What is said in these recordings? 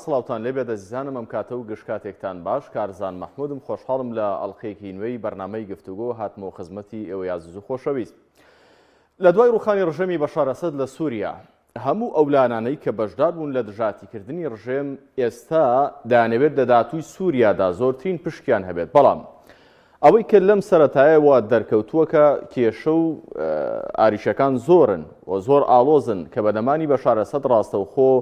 سڵاوتان لێبێت ئەزیزانم ئەم کاتە و گشت کاتێکتان باش کارزان مەحمودم خۆشحاڵم لە ئەڵقەیەکی نوێی بەرنامەی گفتوگۆ هاتمەوە خزمەتی ئێوەی ئازیز و خۆشەویست. لە دوای ڕوخانی ڕژێمی بەشار ئەسەد لە سوریا، هەموو ئەو لایەنانەی کە بەشدار بوون لە دژایەتیکردنی ڕژێم ئێستا دەیانەوێت لە داهاتووی سوریادا زۆرترین پشکیان هەبێت، بەڵام ئەوەی کە لەم سەرەتایەوە دەرکەوتووە کە کێشە و ئاریشەکان زۆرن و زۆر ئاڵۆزن کە بە نەمانی بەشار ئەسەد ڕاستەوخۆ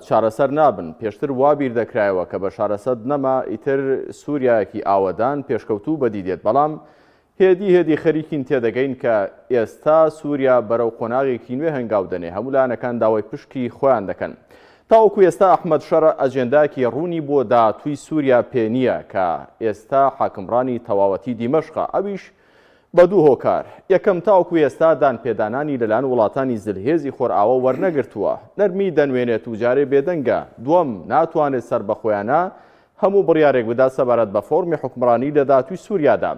چارەسەر نابن، پێشتر وا بیر دەکرایەوە کە بەشار ئەسەد نەما ئیتر سوریایەکی ئاوەدان پێشکەوتوو بەدی دێت، بەڵام هێدی هێدی خەریکین تێدەگەین کە ئێستا سووریا بەرەو قۆناغێکی نوێ هەنگاو دەنێ، هەموو لایەنەکان داوای پشکی خۆیان دەکەن. تاوەکو ئێستا ئەحمەد شەرع ئەجێندایەکی ڕوونی بۆ داهاتووی سووریا پێ نییە کە ئێستا حاکمڕانی تەواوەتی دیمەشقە، ئەویش بە دوو هۆکار، یەکەم تاوەکو ئێستا دانپێدانانی لەلایەن وڵاتانی زلهێزی خۆرئاوا وەرنەگرتووە، نەرمی دەنوێنێت و جارێ بێدەنگە، دووەم ناتوانێت سەربەخۆیانە هەموو بڕیارێک بدات سەبارەت بە فۆرمی حوکمڕانی لە داهاتووی سووریادا،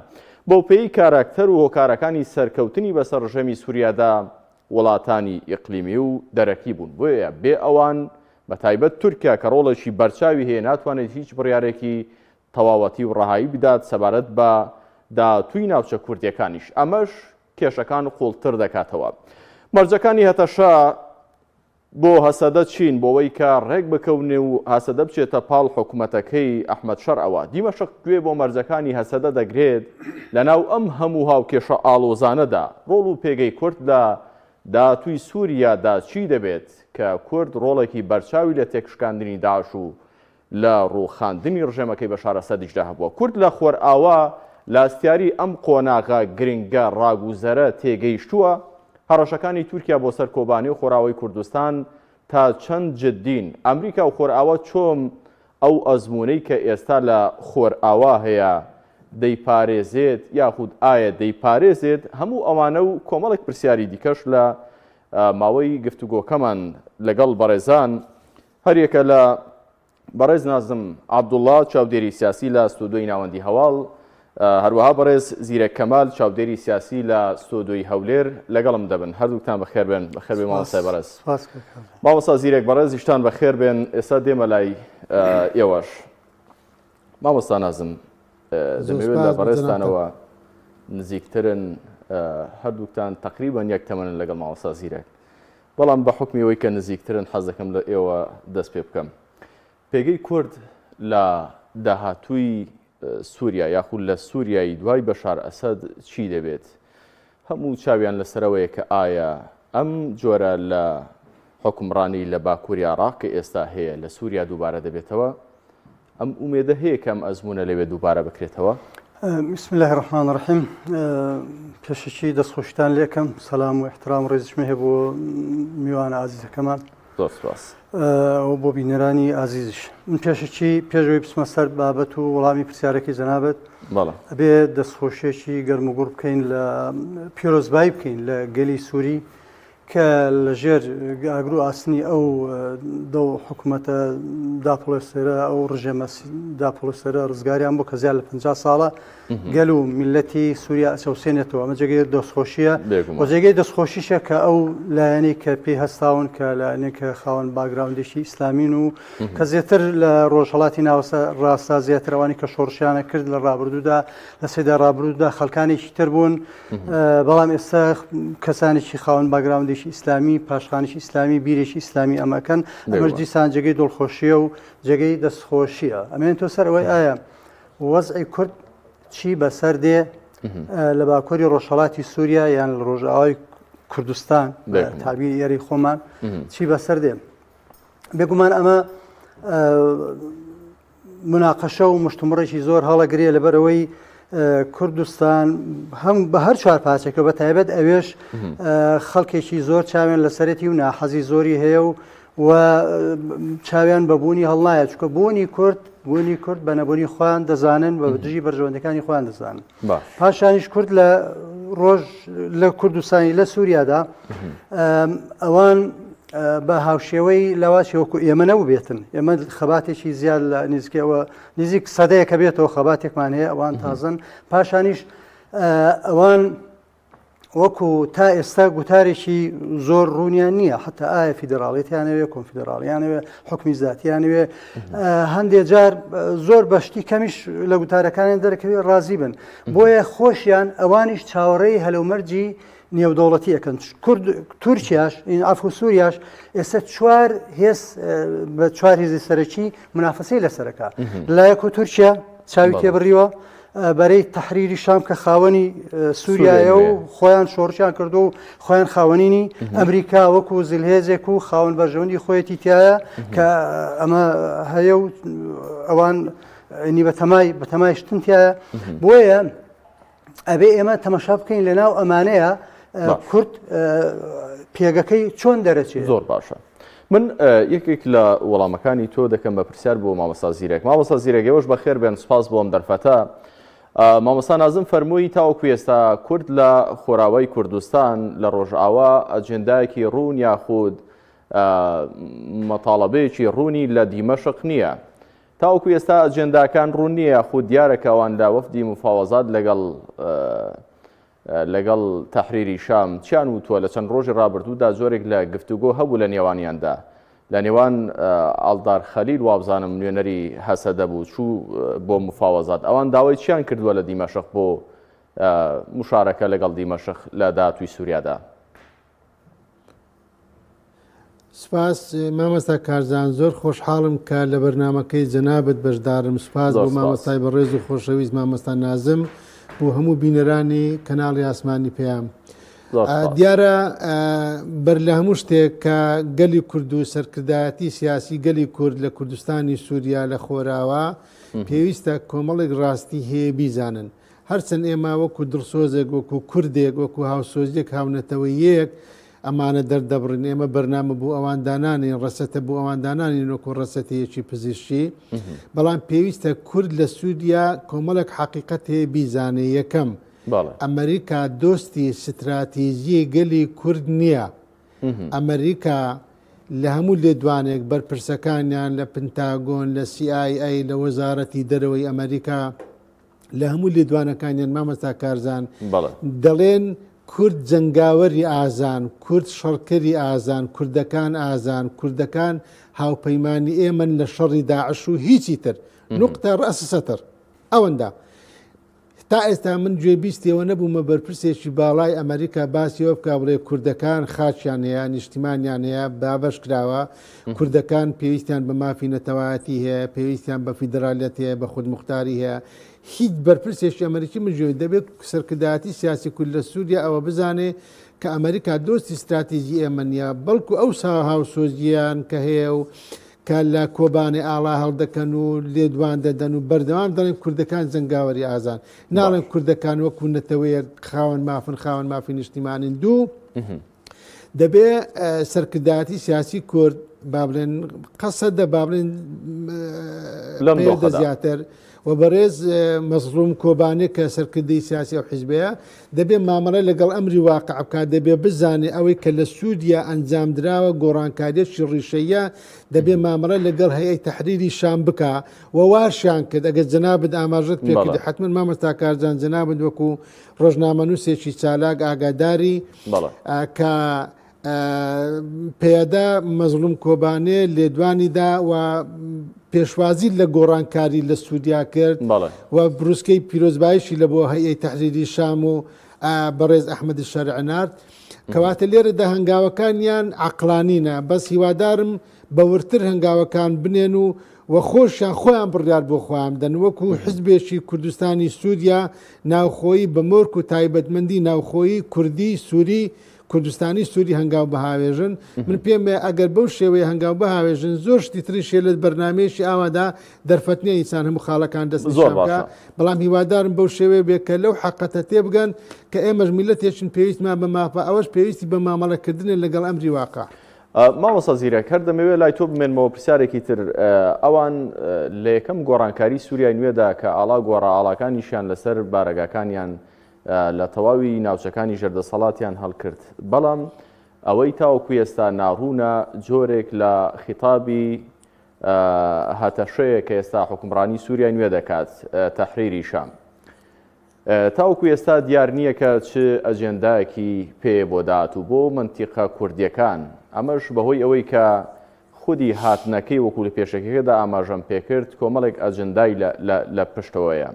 بەوپێیەی کاراکتەر و هۆکارەکانی سەرکەوتنی بەسەر ڕژێمی سووریادا وڵاتانی ئیقلیمی و دەرەکی بوون، بۆیە بێ ئەوان بە تایبەت تورکیا کە ڕۆڵێکی بەرچاوی هەیە ناتوانێت هیچ بڕیارێکی تەواوەتی و ڕەهایی بدات سەبارەت بە داهاتووی ناوچە کوردییەکانیش، ئەمەش کێشەکان قووڵتر دەکاتەوە. مەرجەکانی هەتەشە بۆ هەسەدە چین بۆوەی کە ڕێک بکەون و هەسەدە بچێتە پاڵ حکومەتەکەی ئەحمەد شەرعەوە. دیمەشق گوێ بۆ مەرجەکانی هەسەدە دەگرێت لەناو ئەم هەموو هاوکێشە ئاڵۆزانەدا ڕۆڵ و پێگەی کورد لە داهاتووی سوریادا چی دەبێت کە کورد ڕۆڵێکی بەرچاوی لە تێکشکاندنی داعش و لە ڕووخاندنی ڕژێمەکەی بەشار ئەسەدیشدا هەبووە. کورد لە خۆرئاوا لە هەستیاری ئەم قۆناغە گرنگە ڕاگوزەرە تێگەیشتووە، هەڕەشەکانی تورکیا بۆ سەر کۆبانێ و خۆرئاوای کوردستان تا چەند جددین؟ ئەمریکا و خۆرئاوا چۆم ئەو ئەزموونەی کە ئێستا لە خۆرئاوا هەیە دەیپارێزێت یاخود ئایا دەیپارێزێت؟ هەموو ئەوانە و کۆمەڵێک پرسیاری دیکەش لە ماوەی گفتوگۆکەمان لەگەڵ بەڕێزان هەریەکە لە بەڕێز نازم عەبدوڵڵا چاودێری سیاسی لە ستۆدیۆی ناوەندی هەواڵ، هەروەها بەڕێز زیرەک کەمال چاودێری سیاسی لە ستۆدیۆی هەولێر لەگەڵم دەبن. هەردووکتان بەخێر بێن. بەخێر بێن مامۆستای بەڕێز. مامۆستا زیرەک بەڕێزیشتان بەخێر بێن. ئێستا دێمە لای ئێوەش. مامۆستا نازم دەمەوێت لە بەڕێزتانەوە نزیکترن هەردووکتان تقریبا یەک تەمەنن لەگەڵ مامۆستا زیرەک. بەڵام بە حوکمی ئەوەی کە نزیکترن حەز دەکەم لە ئێوە دەست پێ بکەم. پێگەی کورد لە داهاتووی سووریا یاخود لە سووریای دوای بەشار ئەسەد چی دەبێت؟ هەموو چاویان لەسەرەوەیە کە ئایا ئەم جۆرە لە حوکمڕانی لە باکووری عێراق کە ئێستا هەیە لە سووریا دووبارە دەبێتەوە؟ ئەم ئومێدە هەیە کە ئەم ئەزموونە لەوێ دووبارە بکرێتەوە؟ بسم الله الرحمن الرحیم پێشەکی دەستخۆشتان لێکەم سەلام و احترام و ڕێزیشم هەیە بۆ میوانە ئازیزەکەمان زۆر سپاس و بۆ بینەرانی ئازیزیش من پێشەکی پێشەوەی بچمە سەر بابەت و وەڵامی پرسیارەکەی جەنابت بەڵێ ئەبێ دەستخۆشیەکی گەرم و گوڕ بکەین لە پیرۆزبایی بکەین لە گەلی سووری کە لە ژێر ئاگر و ئاسنی ئەو دەو حکوومەتە داپڵۆسێرە ئەو ڕژێمە داپڵۆسێرە ڕزگاریان بۆ کە زیاد لە 50 ساڵە گەل و میلەتی سووریا ئەچەوسێنێتەوە ئەمە جێگەی دەستخۆشیە و جێگەی دەستخۆشیشە کە ئەو لایەنەی کە پێی هەستاون کە لایەنێک کە خاوەن باگراوندێکی ئیسلامین و کە زیاتر لە ڕۆژهڵاتی ناوەسە ڕاستە زیاترەوانی کە شۆڕشیانە کرد لە ڕابردوودا لە سێدا ڕابردوودا خەڵکانێکی تر بوون بەڵام ئێستا کەسانێکی خاوەن باگراوندێکی ئیسلامی پاشخانێکی ئیسلامی بیرێکی ئیسلامی ئەمەکەن ئەمەش دیسان جێگەی دڵخۆشیە و جێگەی دەستخۆشیە ئەمێن تۆ سەر ئەوەی ئایا وەزعی کورد چی بەسەر دێ لە باکووری ڕۆژهڵاتی سووریا یان لە ڕۆژئاوای کوردستان تابی ئێرەی خۆمان چی بەسەر دێ بێگومان ئەمە مناقەشە و مشتومڕێکی زۆر هەڵەگرێ لەبەرئەوەی کوردستان هەم بە هەر چوار پارچەکە بە تایبەت ئەوێش خەڵکێکی زۆر چاوێن لەسەرەتی و ناحەزی زۆری هەیە و و چاویان بە بوونی هەڵنایە چکە بوونی کورد بوونی کورد بە نەبوونی خۆیان دەزانن بە دژی بەرژەوەندەکانی خۆیان دەزانن پاشانیش کورد لە ڕۆژ لە کوردستانی لە سووریادا ئەوان بە هاوشێوەی لەواچی وەکو ئێمە نەبووبێتن ئێمە خەباتێکی زیاد لە نزیکەوە نزیک سەدەیەکە بێتەوە خەباتێکمان هەیە ئەوان تازن پاشانیش ئەوان. وەکو تا ئێستا گوتارێکی زۆر ڕوونیان نییە حتا ئایا فیدراڵێتیانەوێ کۆنفیدراڵیانەوێ حکمی زیاتیانەوێ هەندێ جار زۆر بەشتی کەمیش لە گوتارەکانیان دەرەکەوێت ڕازی بن بۆیە خۆشیان ئەوانیش چاوەڕێی هەلومەرجی نێودەوڵەتی ئەەکەن کورد تورکیاش عفو سووریاش ئێستا چوار هێز بە چوار هێزی سەرەکی منافەسەی لەسەرەکە لایەک و تورکیا چاوی تێبڕیوە بەرەی تەحریری شام کە خاوەنی سووریایە و خۆیان شۆڕشیان کردو و خۆیان خاوەنینی ئەمریکا وەکو زلهێزێک و خاوەن بەرژەوەندی خۆیەتی تایە کە ئەمە هەیە و ئەوان نی بەتەمای بەتەمای شتن تایە بۆیە ئەبێ ئێمە تەمەشا بکەین لە ناو ئەمانەیە کورد پێگەکەی چۆن دەرەچێت زۆر باشە. من یەکێک لە وەڵامەکانی تۆ دەکەم بە پرسیار بۆ مامۆستا زیرەک. مامۆستا زیرەک ئێوەش بەخێر بێن سوپاس بۆ ئەم دەرفەتە. مامۆستا نازم فەرمووی تاوەکو ئێستا کورد لە خۆراوای کوردستان لە ڕۆژئاوا ئەجێندایەکی ڕوون یاخود مەتاڵەبەیەکی ڕوونی لە دیمەشق نییە. تاوەکو ئێستا ئەجێنداکان ڕوون نییە یاخود دیارە کە ئەوان لە وەفدی مفاوەزات لەگەڵ لەگەڵ تەحریری شام چیان وتووە لە چەند ڕۆژی ڕابردوودا جۆرێک لە گفتوگۆ هەبوو لە نێوانیاندا لە نێوان ئاڵدار خەلیل وابزانم نوێنەری هەسەدە بوو چوو بۆ مفاوەزات ئەوان داوای چیان کردووە لە دیمەشق بۆ مشارەکە لەگەڵ دیمەشق لە داهاتووی سووریادا؟ سپاس مامۆستا کارزان زۆر خۆشحاڵم کە لە بەرنامەکەی جەنابت بەشدارم سپاس بۆ مامۆستای بەڕێز و خۆشەویست مامۆستا نازم بۆ هەموو بینەرانی کەناڵی ئاسمانی پەیام دیارە بەر لە هەموو شتێک کە گەلی کورد و سەرکردایەتی سیاسی گەلی کورد لە کوردستانی سووریا لە خۆراوە پێویستە کۆمەڵێک ڕاستی هەیە بیزانن هەرچەند ئێمە وەکو دڵسۆزێک، وەکو کوردێک، وەکو هاوسۆزیەک، هاونەتەوەییەک ئەمانە دەردەبڕین، ئێمە بەرنامە بۆ ئەوان دانانێین، ڕەچەتە بۆ ئەوان دانانێین وەکو ڕەچەتەیەکی پزیشکی، بەڵام پێویستە کورد لە سووریا کۆمەڵێک حەقیقەت هەیە بیزانێ، یەکەم، ئەمریکا دۆستی ستراتیژیی گەلی کورد نییە، ئەمریکا لە هەموو لێدوانێک بەرپرسەکانیان لە پنتاگۆن، لە سی ئای ئەی، لە وەزارەتی دەرەوەی ئەمریکا، لە هەموو لێدوانەکانیان مامۆستا کارزان دەڵێن کورد جەنگاوەری ئازان، کورد شەڕکەری ئازان، کوردەکان ئازان، کوردەکان هاوپەیمانی ئێمەن لە شەڕی داعش و هیچی تر. نقطە رأس سطر. ئەوەندە. تا ئێستا من گوێبیستیەوە نەبوومە بەرپرسێکی باڵای ئەمریکا باسی ئەوە بکا بڵێ کوردەکان خاکیان هەیە، نیشتیمانیان هەیە، دابەش کراوە، کوردەکان پێویستیان بە مافی نەتەوایەتی هەیە، پێویستیان بە فیدرالیەت هەیە، بە خودموختاری هەیە. هیچ بەرپرسێکی ئەمریکی من گوێ دەبێت سەرکردایەتی سیاسی کورد لە سووریا ئەوە بزانێ کە ئەمریکا دۆستی ستراتیژی ئێمە نییە، بەڵکو ئەو هاوسۆزییان کە هەیە و کە لە کۆبانێ ئاڵا هەڵدەکەن و لێدوان دەدەن و بەردەوام دەڵێن کوردەکان جەنگاوەری ئازان، ناڵێن کوردەکان وەکو نەتەوەیەک خاوەن مافن، خاوەن مافی نیشتیمانین. دوو، دەبێ سەرکردایەتی سیاسی کورد با بڵێن قەسەدە با بڵێن لەم دۆخەدا زیاتر و بەڕێز مەزڵوم کۆبانێ کە سەرکردەی سیاسی ئەو حیزبەیە دەبێ مامەڵە لەگەڵ ئەمری واقع بکات دەبێ بزانێ ئەوەی کە لە سووریا ئەنجام دراوە گۆڕانکاریەکی ڕیشەیە دەبێ مامەڵە لەگەڵ هەیئەی تەحریری شام بکا و واشیان کرد ئەگەر جەنابت ئاماژەت پێکرد حتمما مامۆستا کارزان جەنابت وەکو ڕۆژنامەنووسێکی چالاک ئاگاداری کە پەیەدە مەزڵوم کۆبانێ لێدوانی دا و پێشوازی لە گۆڕانکاری لە سووریا کرد و بروسکەی پیرۆزبایشی لە بۆ هەیئەی تەحریری شام و بەڕێز ئەحمەدی شەرع نارد کەواتە لێرەدا هەنگاوەکانیان عەقڵانینە بەس هیوادارم بە وردتر هەنگاوەکان بنێن و و خۆشیان خۆیان بڕیار بۆ خۆیان بدەن وەکو حزبێکی کوردستانی سووریا ناوخۆیی بە مۆرک و تایبەتمەندی ناوخۆیی کوردی سووری کوردستانی سووری هەنگاو بهاوێژن من پێم وایە ئەگەر بەو شێوەیە هەنگاو بهاوێژن زۆر شتی تریش هەیە لە بەرنامەیەکی ئاوادا دەرفەت نییە ئینسان هەموو خاڵەکان دەستنیشان بکا بەڵام هیوادارم بەو شێوەیە بێ کە لەو حەقەتە تێبگەن کە ئێمەش میللەتێکین پێویستمان بە مافە ئەوەش پێویستی بە مامەڵەکردنە لەگەڵ ئەمری واقع. مامۆستا زیرەک هەر دەمەوێت لای تۆ بمێنمەوە پرسیارێکی تر ئەوان لە یەکەم گۆڕانکاری سووریای نوێدا کە ئاڵا گۆڕا ئاڵاکانیشیان لەسەر بارەگاکانیان لە تەواوی ناوچەکانی ژێردەسەڵاتیان هەڵکرد بەڵام ئەوەی تاوەکو ئێستا ناڕوونە جۆرێک لە خیتابی هەتەشەیە کە ئێستا حکومڕانی سووریای نوێ دەکات تەحریری شام. تاوەکو ئێستا دیار نییە کە چ ئەجێندایەکی پێیە بۆ داهاتوو بۆ مەنتیقە کوردییەکان، ئەمەش بەهۆی ئەوەی کە خودی هاتنەکەی وەکو لە پێشەکیەکەدا ئاماژەم پێکرد کۆمەڵێک ئەجندای لە پشتەوەیە.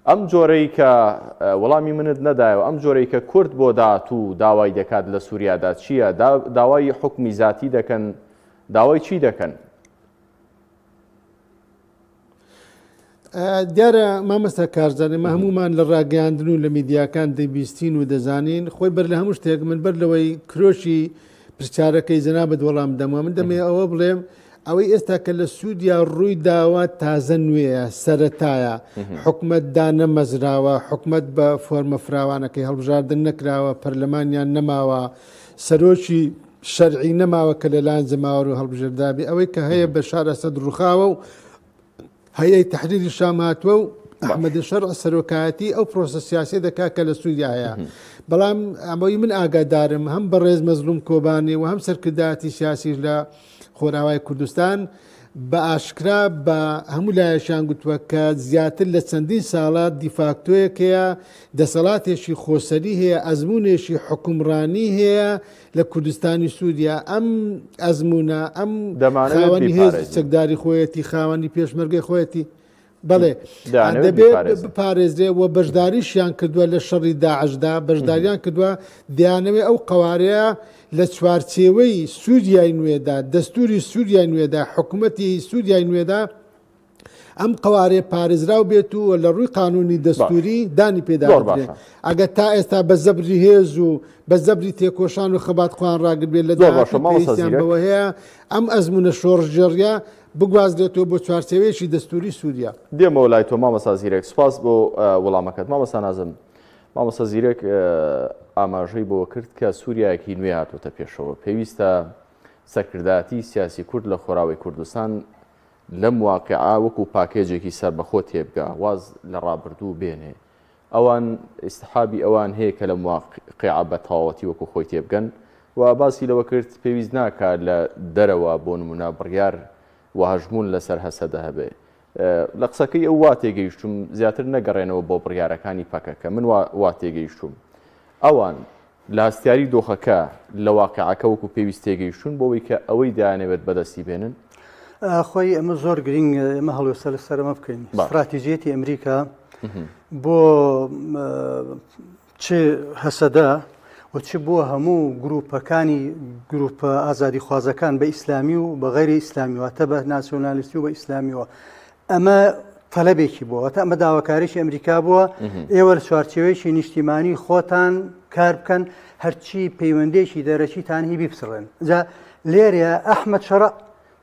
ئەم جۆرەی کە وەڵامی منت نەدایەوە ئەم جۆرەی کە کورد بۆ داهاتوو داوای دەکات لە سووریادا چییە؟ داوای حوکمی زاتی دەکەن؟ داوای چی دەکەن؟ دیارە مامەستا کارزان ئێمە هەمومان لە ڕاگەیاندن و لە میدیاکان دەبیستین و دەزانین خۆی بەر لە هەموو شتێک من بەر لەوەی کرۆشی پرسیارەکەی جەنابت وەڵام دەمەوە من دەمێ ئەوە بڵێم ئەوەی ئێستا کە لە سوودیا ڕووی داوە تازە نوێیە سەتایە حکومت دانەمەزراوە حکومت بە فۆرمە فراوانەکەی هەڵبژاردن نەکراوە پەرلەمانیان نەماوە سەرۆکی شەرعی نەماوە کە لەلایەن جەماوەر و هەڵبژێردرابێ ئەوەی کە هەیە بەشار ئەسەد ڕوخاوە و هەیەی تەحریری شام هاتووە و ئەحمەد شەرع سەرۆکایەتی ئەو پرۆسە سیاسی دەکات کە لە سووریا هەیە بەڵام ئەمەی من ئاگادارم هەم بەڕێز مەزلوم کۆبانێ و هەم سەرکردایەتی سیاسیش لە خۆراوای کوردستان بە ئاشکرا بە هەموو لایەکیان گوتووە کە زیاتر لە چەندین ساڵە دیفاکتۆیەک هەیە، دەسەڵاتێکی خۆسەری هەیە، ئەزموونێکی حوکمڕانی هەیە لە کوردستانی سووریا، ئەم ئەزموونە، ئەم خاوەنی هێزی چەکداری خۆیەتی، خاوەنی پێشمەرگەی خۆیەتی. بەڵێ دەبێ بپارێزرێ و بەشداریشیان کردووە لە شەڕی داعشدا بەشداریان کردووە دەیانەوێ ئەو قەوارەیە لە چوارچێوەی سووریای نوێدا دەستوری سووریای نوێدا حکوومەتی سووریای نوێدا ئەم قوارێ پارێزراو بێت و لە ڕووی قانونی دەستوری دانی پێدا ئەگەر تا ئێستا بە زەبری هێز و بە زەبری تێکۆشان و خەبات خوان ڕاگربێت لە داهاتوو بەوە هەیە ئەم ئەزمونە شۆڕشگێڕیە بگوازرێتەوە بۆ چوارچێوەیەکی دەستوری سووریا. دێمەوە لای تۆ مامۆستا زیرەک، سوپاس بۆ وەڵامەکەت. مامۆستا نازم، مامۆستا زیرەک ئاماژەی بۆ کرد کە سووریایەکی نوێ هاتۆتە پێشەوە، پێویستە سەرکردایەتی سیاسی کورد لە خۆراوەی کوردستان لەم واقعە وەکو پاکێجێکی سەربەخۆ تێبگا، واز لە ڕابردوو بێنێ. ئەوان ئیستحابی ئەوان هەیە کە لەم واقیعە بە تەواوەتی وەکو خۆی تێبگەن و باسی لەوە کرد پێویست ناکا لە دەرەوە بۆ نمونە بڕیار و هەژموون لەسەر هەسەدە هەبێ. لە قسەکەی ئەو وا تێگەیشتوم زیاتر نەگەڕێنەوە بۆ بڕیارەکانی پەکەکە من وا تێگەیشتوم ئەوان لە هەستیاری دۆخەکە لە واقیعەکە وەکو پێویست تێگەیشتوون بۆوەی کە ئەوەی دەیانەوێت بەدەستی بێنن؟ خۆی ئەمە زۆر گرینگ ئێمە هەڵوێستە لەسەر ئەمە بکەین ستراتیژیەتی ئەمریکا بۆ چ هەسەدە و چ بۆ هەموو گروپەکانی گروپە ئازادیخوازەکان بە ئیسلامی و بە غەیری ئیسلامی واتە بە ناسیۆنالیستی و بە ئیسلامیەوە ئەمە تەلەبێکی بووە واتە ئەمە داواکاریی ئەمریکا بووە ئێوە لە چوارچێوەیەکی نیشتیمانی خۆتان کار بکەن هەرچی پەیوەندێکی دەرەکیتان هی بیپچڕێن جا لێرە ئەحمەد شەڕع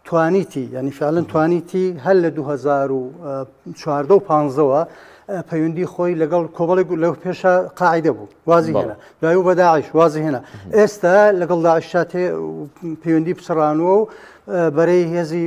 توانیتی یعنی فعلا توانیتی هەر لە 2014 و 15ەوە پەیوەندی خۆی لەگەڵ کۆمەڵێک لەو پێشە قاعدە بوو وازی هێنا دوای و بە داعش وازی هێنا ئێستا لەگەڵ داعشا پەیوەندی پچڕانوە و بەرەی هێزی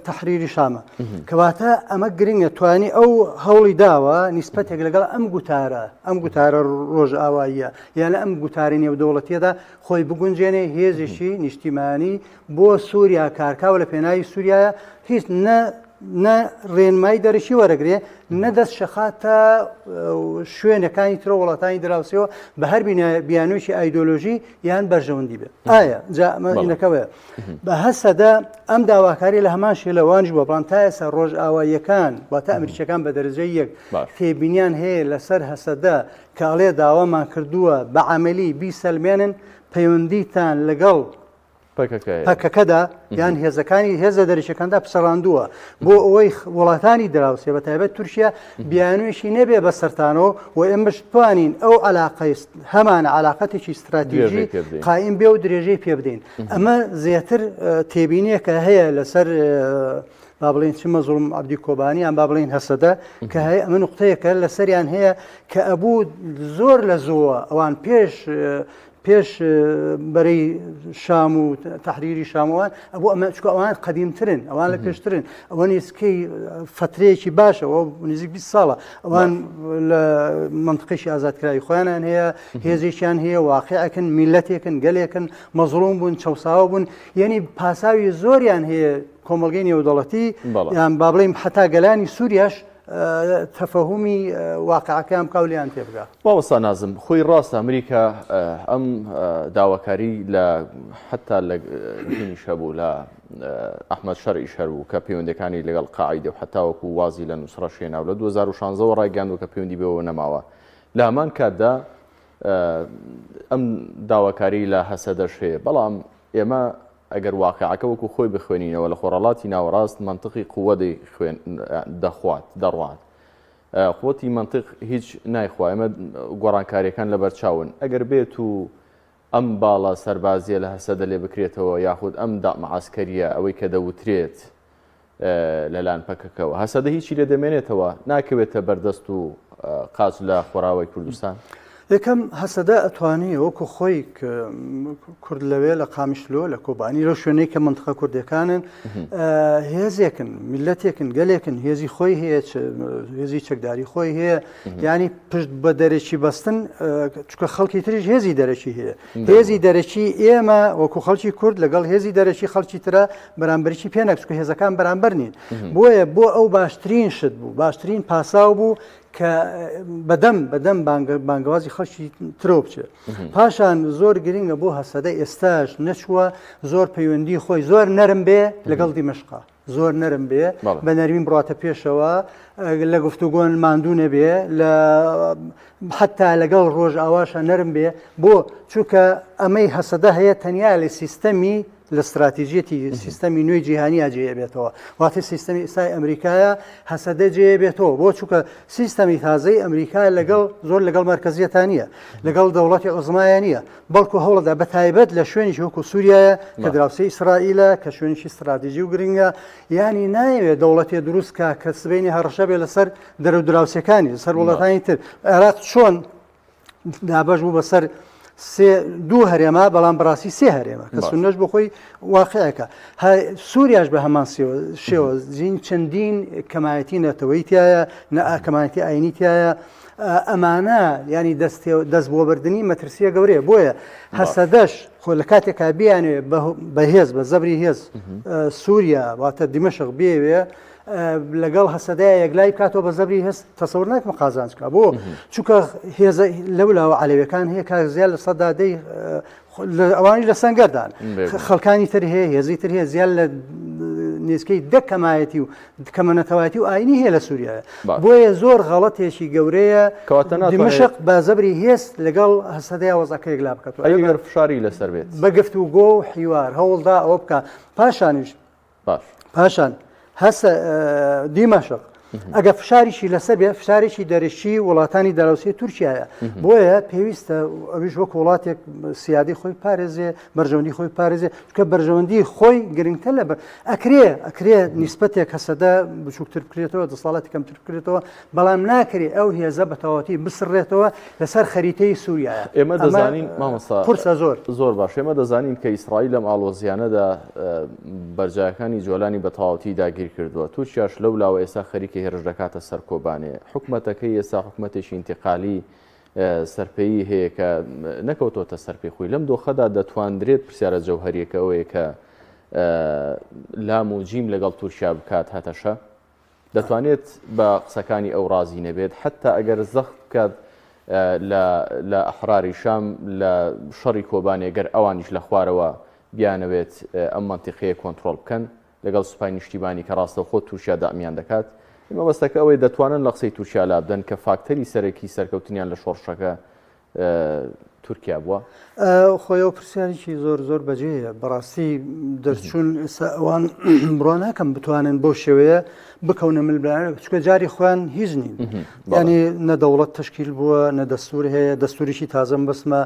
تەحریری شامە کەواتە ئەمە گرنگە توانی ئەو هەوڵی داوە نیسبەتێک لەگەڵ ئەم گوتارە ئەم گوتارە ڕۆژئاواییە یان لە ئەم گوتاری نێودەوڵەتیەدا خۆی بگونجێنێ هێزێکی نیشتیمانی بۆ سووریا کارکاوە لە پێناوی سووریایە هیچ نە نە ڕێنمایی دەرەکی وەرەگرێ نە دەست شەخاتە شوێنەکانی ترۆ وڵاتانی دراوسەوە بە هەر بیانوویی ئایدۆلۆژی یان بەرژەوەندی بێت ئایا جا ئەمە اینەکەوەیە بە هەسەدە ئەم داواکاری لە هەمان شێلەوانش بووە بەڵام تا ئێستا ڕۆژئاواییەکان واتە ئەمریکیەکان بە دەرەجەی یەک تێبینیان هەیە لەسەر هەسەدە کە ئەڵێ داوامان کردووە بە عەمەلی بیسەلمێنن پەیوەندیتان لەگەڵ پەکەکەدا یان هێزەکانی هێزە دەرەکیەکاندا پچڕاندووە بۆ ئەوەی وڵاتانی دراوسێ بە تایبەت تورکیا بیانوویشی نەبێ بە سەرتانەوە و ئێمەش بتوانین ئەو علاقەی هەمانە علاقەتێکی ستراتیژی قایم بێ و درێژەی پێ بدەین ئەمە زیاتر تێبینیەکە هەیە لەسەر با بڵین چ مەزڵوم عەبدی کۆبانی یان با بڵین هەسەدە کە هەیە ئەمە نقطەیەکە لەسەریان هەیە کە ئەبوو زۆر لە زۆوە ئەوان پێش پێش بەرەی شام و تەحریری شامەوان ئەبوو ئەمە چکە ئەوان قەدیمترن ئەوان لە پێشترن ئەوە نزیکەی فترەیەکی باشەوە نزیک 20 ساڵە ئەوان لە منطقێکی ئازادکراوی خۆیانیان هەیە هێزێکیان هەیە واقعەکەن میلەتێکن گەلێکن مەزڵوم بوون چەساوە بوون یعنی پاساوی زۆریان هەیە کۆمەڵگەی نێودەوڵەتی یان با بڵێین حتا گەلانی سووریاش. تەفەهومی واقعەکەیان بکا و لێیان تێبگا. مامۆستا نازم، خۆی ڕاستە ئەمریکا ئەم داواکاری لە حەتا لە هینیش هەبوو لە ئەحمەد شەرعیش هەبوو کە پەیوەندەکانی لەگەڵ قاعیدە و حەتاوەکو وازی لە نوسڕەش هێنا و لە 2016 وە ڕایگەیاندووە کە پەیوەندی بەوە نەماوە. لە هەمان کاتدا ئەم داواکاری لە هەسەدەش هەیە، بەڵام ئێمە ئەگەر واقیعەکە وەکو خۆی بخوێنینەوە لە خۆرهەڵاتی ناوەڕاست مەنتقی قووە دەیخوێن دەخوات دەڕوات قوتی مەنتق هیچ نایخوا ئێمە گۆڕانکاریەکان لەبەرچاون ئەگەر بێت و ئەم باڵە سەربازیە لە هەسەدە لێ بکرێتەوە یاخود ئەم دەعمە عەسکەریە ئەوەی کە دەوترێت لەلایەن پەکەکەوە هەسەدە هیچی لێ دەمێنێتەوە ناکەوێتە بەردەست و قاچ لە خۆراوای کوردستان؟ یەکەم هەسەدە ئەتوانی وەکو خۆی کورد لەوێ لە قامیشلۆ لە کۆبانی لەو شوێنەی کە منتقە کوردەکانن هێزێکن میلەتێکن گەلێکن هێزی خۆی هەیە هێزی چەکداری خۆی هەیە ینی پشت بە دەرەکی بەستن چکە خەڵکی تریش هێزی دەرەکی هەیە هێزی دەرەکی ئێمە وەکو خەڵکی کورد لەگەڵ هێزی دەرەکی خەڵکی ترە بەرامبەرکی پێ نەکچکە هێزەکان بەرامبەر نین بۆیە بۆ ئەو باشترین شت بوو باشترین پاساو بوو کە بەدەم بەدەم بانگەوازی خەڵکی ترۆ بچێت پاشان زۆر گرنگە بۆ هەسەدە ئێستاش نەچووە زۆر پەیوەندی خۆی زۆر نەرم بێ لەگەڵ دیمەشقا زۆر نەرم بێ بە نەرمی بڕاتە پێشەوە لە گفتوگۆن ماندوو نەبێ لە حتا لەگەڵ ڕۆژ ئاواشە نەرم بێ بۆ چونکە ئەمەی هەسەدە هەیە تەنیا لە سیستەمی لە استراتیژیەتی سیستەمی نوێی جیهانیا جێ بێتەوە واتە سیستەمی ئێستای ئەمریکایە هەسەدە جێ بێتەوە بۆ چونکە سیستەمی تازەی ئەمریکا لەگەڵ زۆر لەگەڵ مەرکەزیەتان نییە لەگەڵ دەوڵەتی عوزمایە نییە بەڵکو هەوڵدا بە تایبەت لە شوێنێکی وەکو سووریایە کە دراوسێی ئیسرائیلە کە شوێنێکی ستراتیژی و گرنگە یانی نایەوێت دەوڵەتێ دروست کا کە سبەینێ هەڕەشە بێ لەسەر دەرو دراوسێکانی لەسەر وڵاتانی تر عێراق چۆن دابەش بوو بەسەر سێ دوو هەرێمە بەڵام بەڕاستی سێ هەرێمە کە سونەش بۆ خۆی واقعەکە سووریاش بە هەمان شێوە زین چەندین کەمایەتی نەتەوەی تایە نە کەمایەتی ئاینی تایە ئەمانە ینی دەست بۆ بردننی مەترسیە گەورەیە بۆیە هەسەدەش خۆ لە کاتێکا بیانوێ بەهێز بە زەبری هێز سووریا واتە دیمەشق بێوێ لەگەڵ هەسەدەیە یەکلای بکاتەوە بە زەبری هێز تەسەور ناکەم قازانج بکا بۆ چونکە هێزە لەولاوە عەلەویەکان هەیە کاک زیاد لە سەدا دەی ئەوانی لە سەنگەردان خەڵکانی تر هەیە هێزی تر هەیە زیاد لە نزیکەی دە کەمایەتی و کەمە نەتەوایەتی و ئاینی هەیە لە سووریایە بۆیە زۆر غەڵەتێکی گەورەیە دیمەشق بە زەبری هێز لەگەڵ هەسەدەیە وەزعەکە یەکلا بکاتەوە ئەگەر فشاری لەسەر بێت بە گفتوگۆ و حیوار هەوڵدا ئەوە بکە پاشانیش باش. پاشان هەسە دیمەشق ئەگە فشاریشی لەسەر بێ فشارێکی دەرەکی وڵاتانی دەراوسێ تورکیایە بۆیە پێویستە ئەویش وەک وڵاتێک سیادی خۆی پارێزێ بەرژەوەندی خۆی پارێزێ چکە بەرژەوەندی خۆی گرنگتر لە ئەکرێ ئەکرێ نیسبەتێک هەسەدە بچووکتر بکرێتەوە دەسەڵاتی کەمتر بکرێتەوە بەڵام ناکرێ ئەو هێزە بە تەواوەتی بسڕێتەوە لەسەر خەریتەی سووریایە ئێمە دەزانین مامۆستا قورسە زۆر زۆر باش ئێمە دەزانین کە ئیسرائیل لەم ئاڵۆزیانەدا بەرجایەکانی جۆلانی بە تەواوەتی داگیر کردووە تورکیاش لەو لاوە ئێستا خەریکە هێرش دەکاتە سەر کۆبانێ حکومەتەکەی ئێستا حکومەتێکی ئینتقالی سەرپێیی هەیە کە نەکەوتۆتە سەرپێی خۆی لەم دۆخەدا دەتواندرێت پرسیارە جەوهەریەکە ئەوەیە کە لام و جیم لەگەڵ تورکیا بکات هەتەشە دەتوانێت بە قسەکانی ئەو ڕازی نەبێت، حەتتا ئەگەر زەخت بکات لە لە ئەحراری شام لە شەڕی کۆبانێ گەر ئەوانیش لە خوارەوە بیانەوێت ئەم مەنتیقەیە کۆنترۆڵ بکەن لەگەڵ سوپای نیشتیمانی کە ڕاستەوخۆ تورکیا دەعمیان دەکات. مەبەستەکە ئەوەیە دەتوانن لە قسەی تورکیا لابدەن کە فاکتەری سەرەکی سەرکەوتنیان لە شۆڕشەکە تورکیا بووە؟ خۆی ئەو پرسیارێکی زۆر زۆر بەجێیە بەڕاستی دەرچوون ئێستا ئەوان بڕوا ناکەم بتوانن بەو شێوەیە بکەونە ململانێ چونکە جاری خۆیان هیچ نین ینی نە دەوڵەت تشکیل بووە نە دەستور هەیە دەستوریشی تازەم بەسمە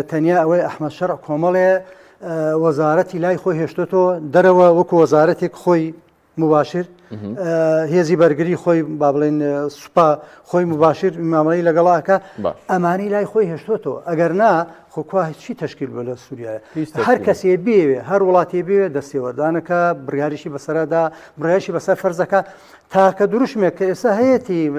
تەنیا ئەوەی ئەحمەد شەرع کۆمەڵێ وەزارەتی لای خۆی هێشتۆتەوە دەرەوە وەکو وەزارەتێک خۆی مباشر هێزی بەرگری خۆی با بڵێن سوپا خۆی مباشر مامەڵی لەگەڵاکە ئەمانی لای خۆی هێشتۆتەوە ئەگەر نا خۆکوا چی تشکیل بە لە سووریایە هەر کەسێ بێوێ هەر وڵاتی بێ دەستێوەردانەکە بڕیاریشی بەسەردا بڕیاشی بەسەر فەرزەکە تاکە دروشمێک کە ئێستا هەیەی.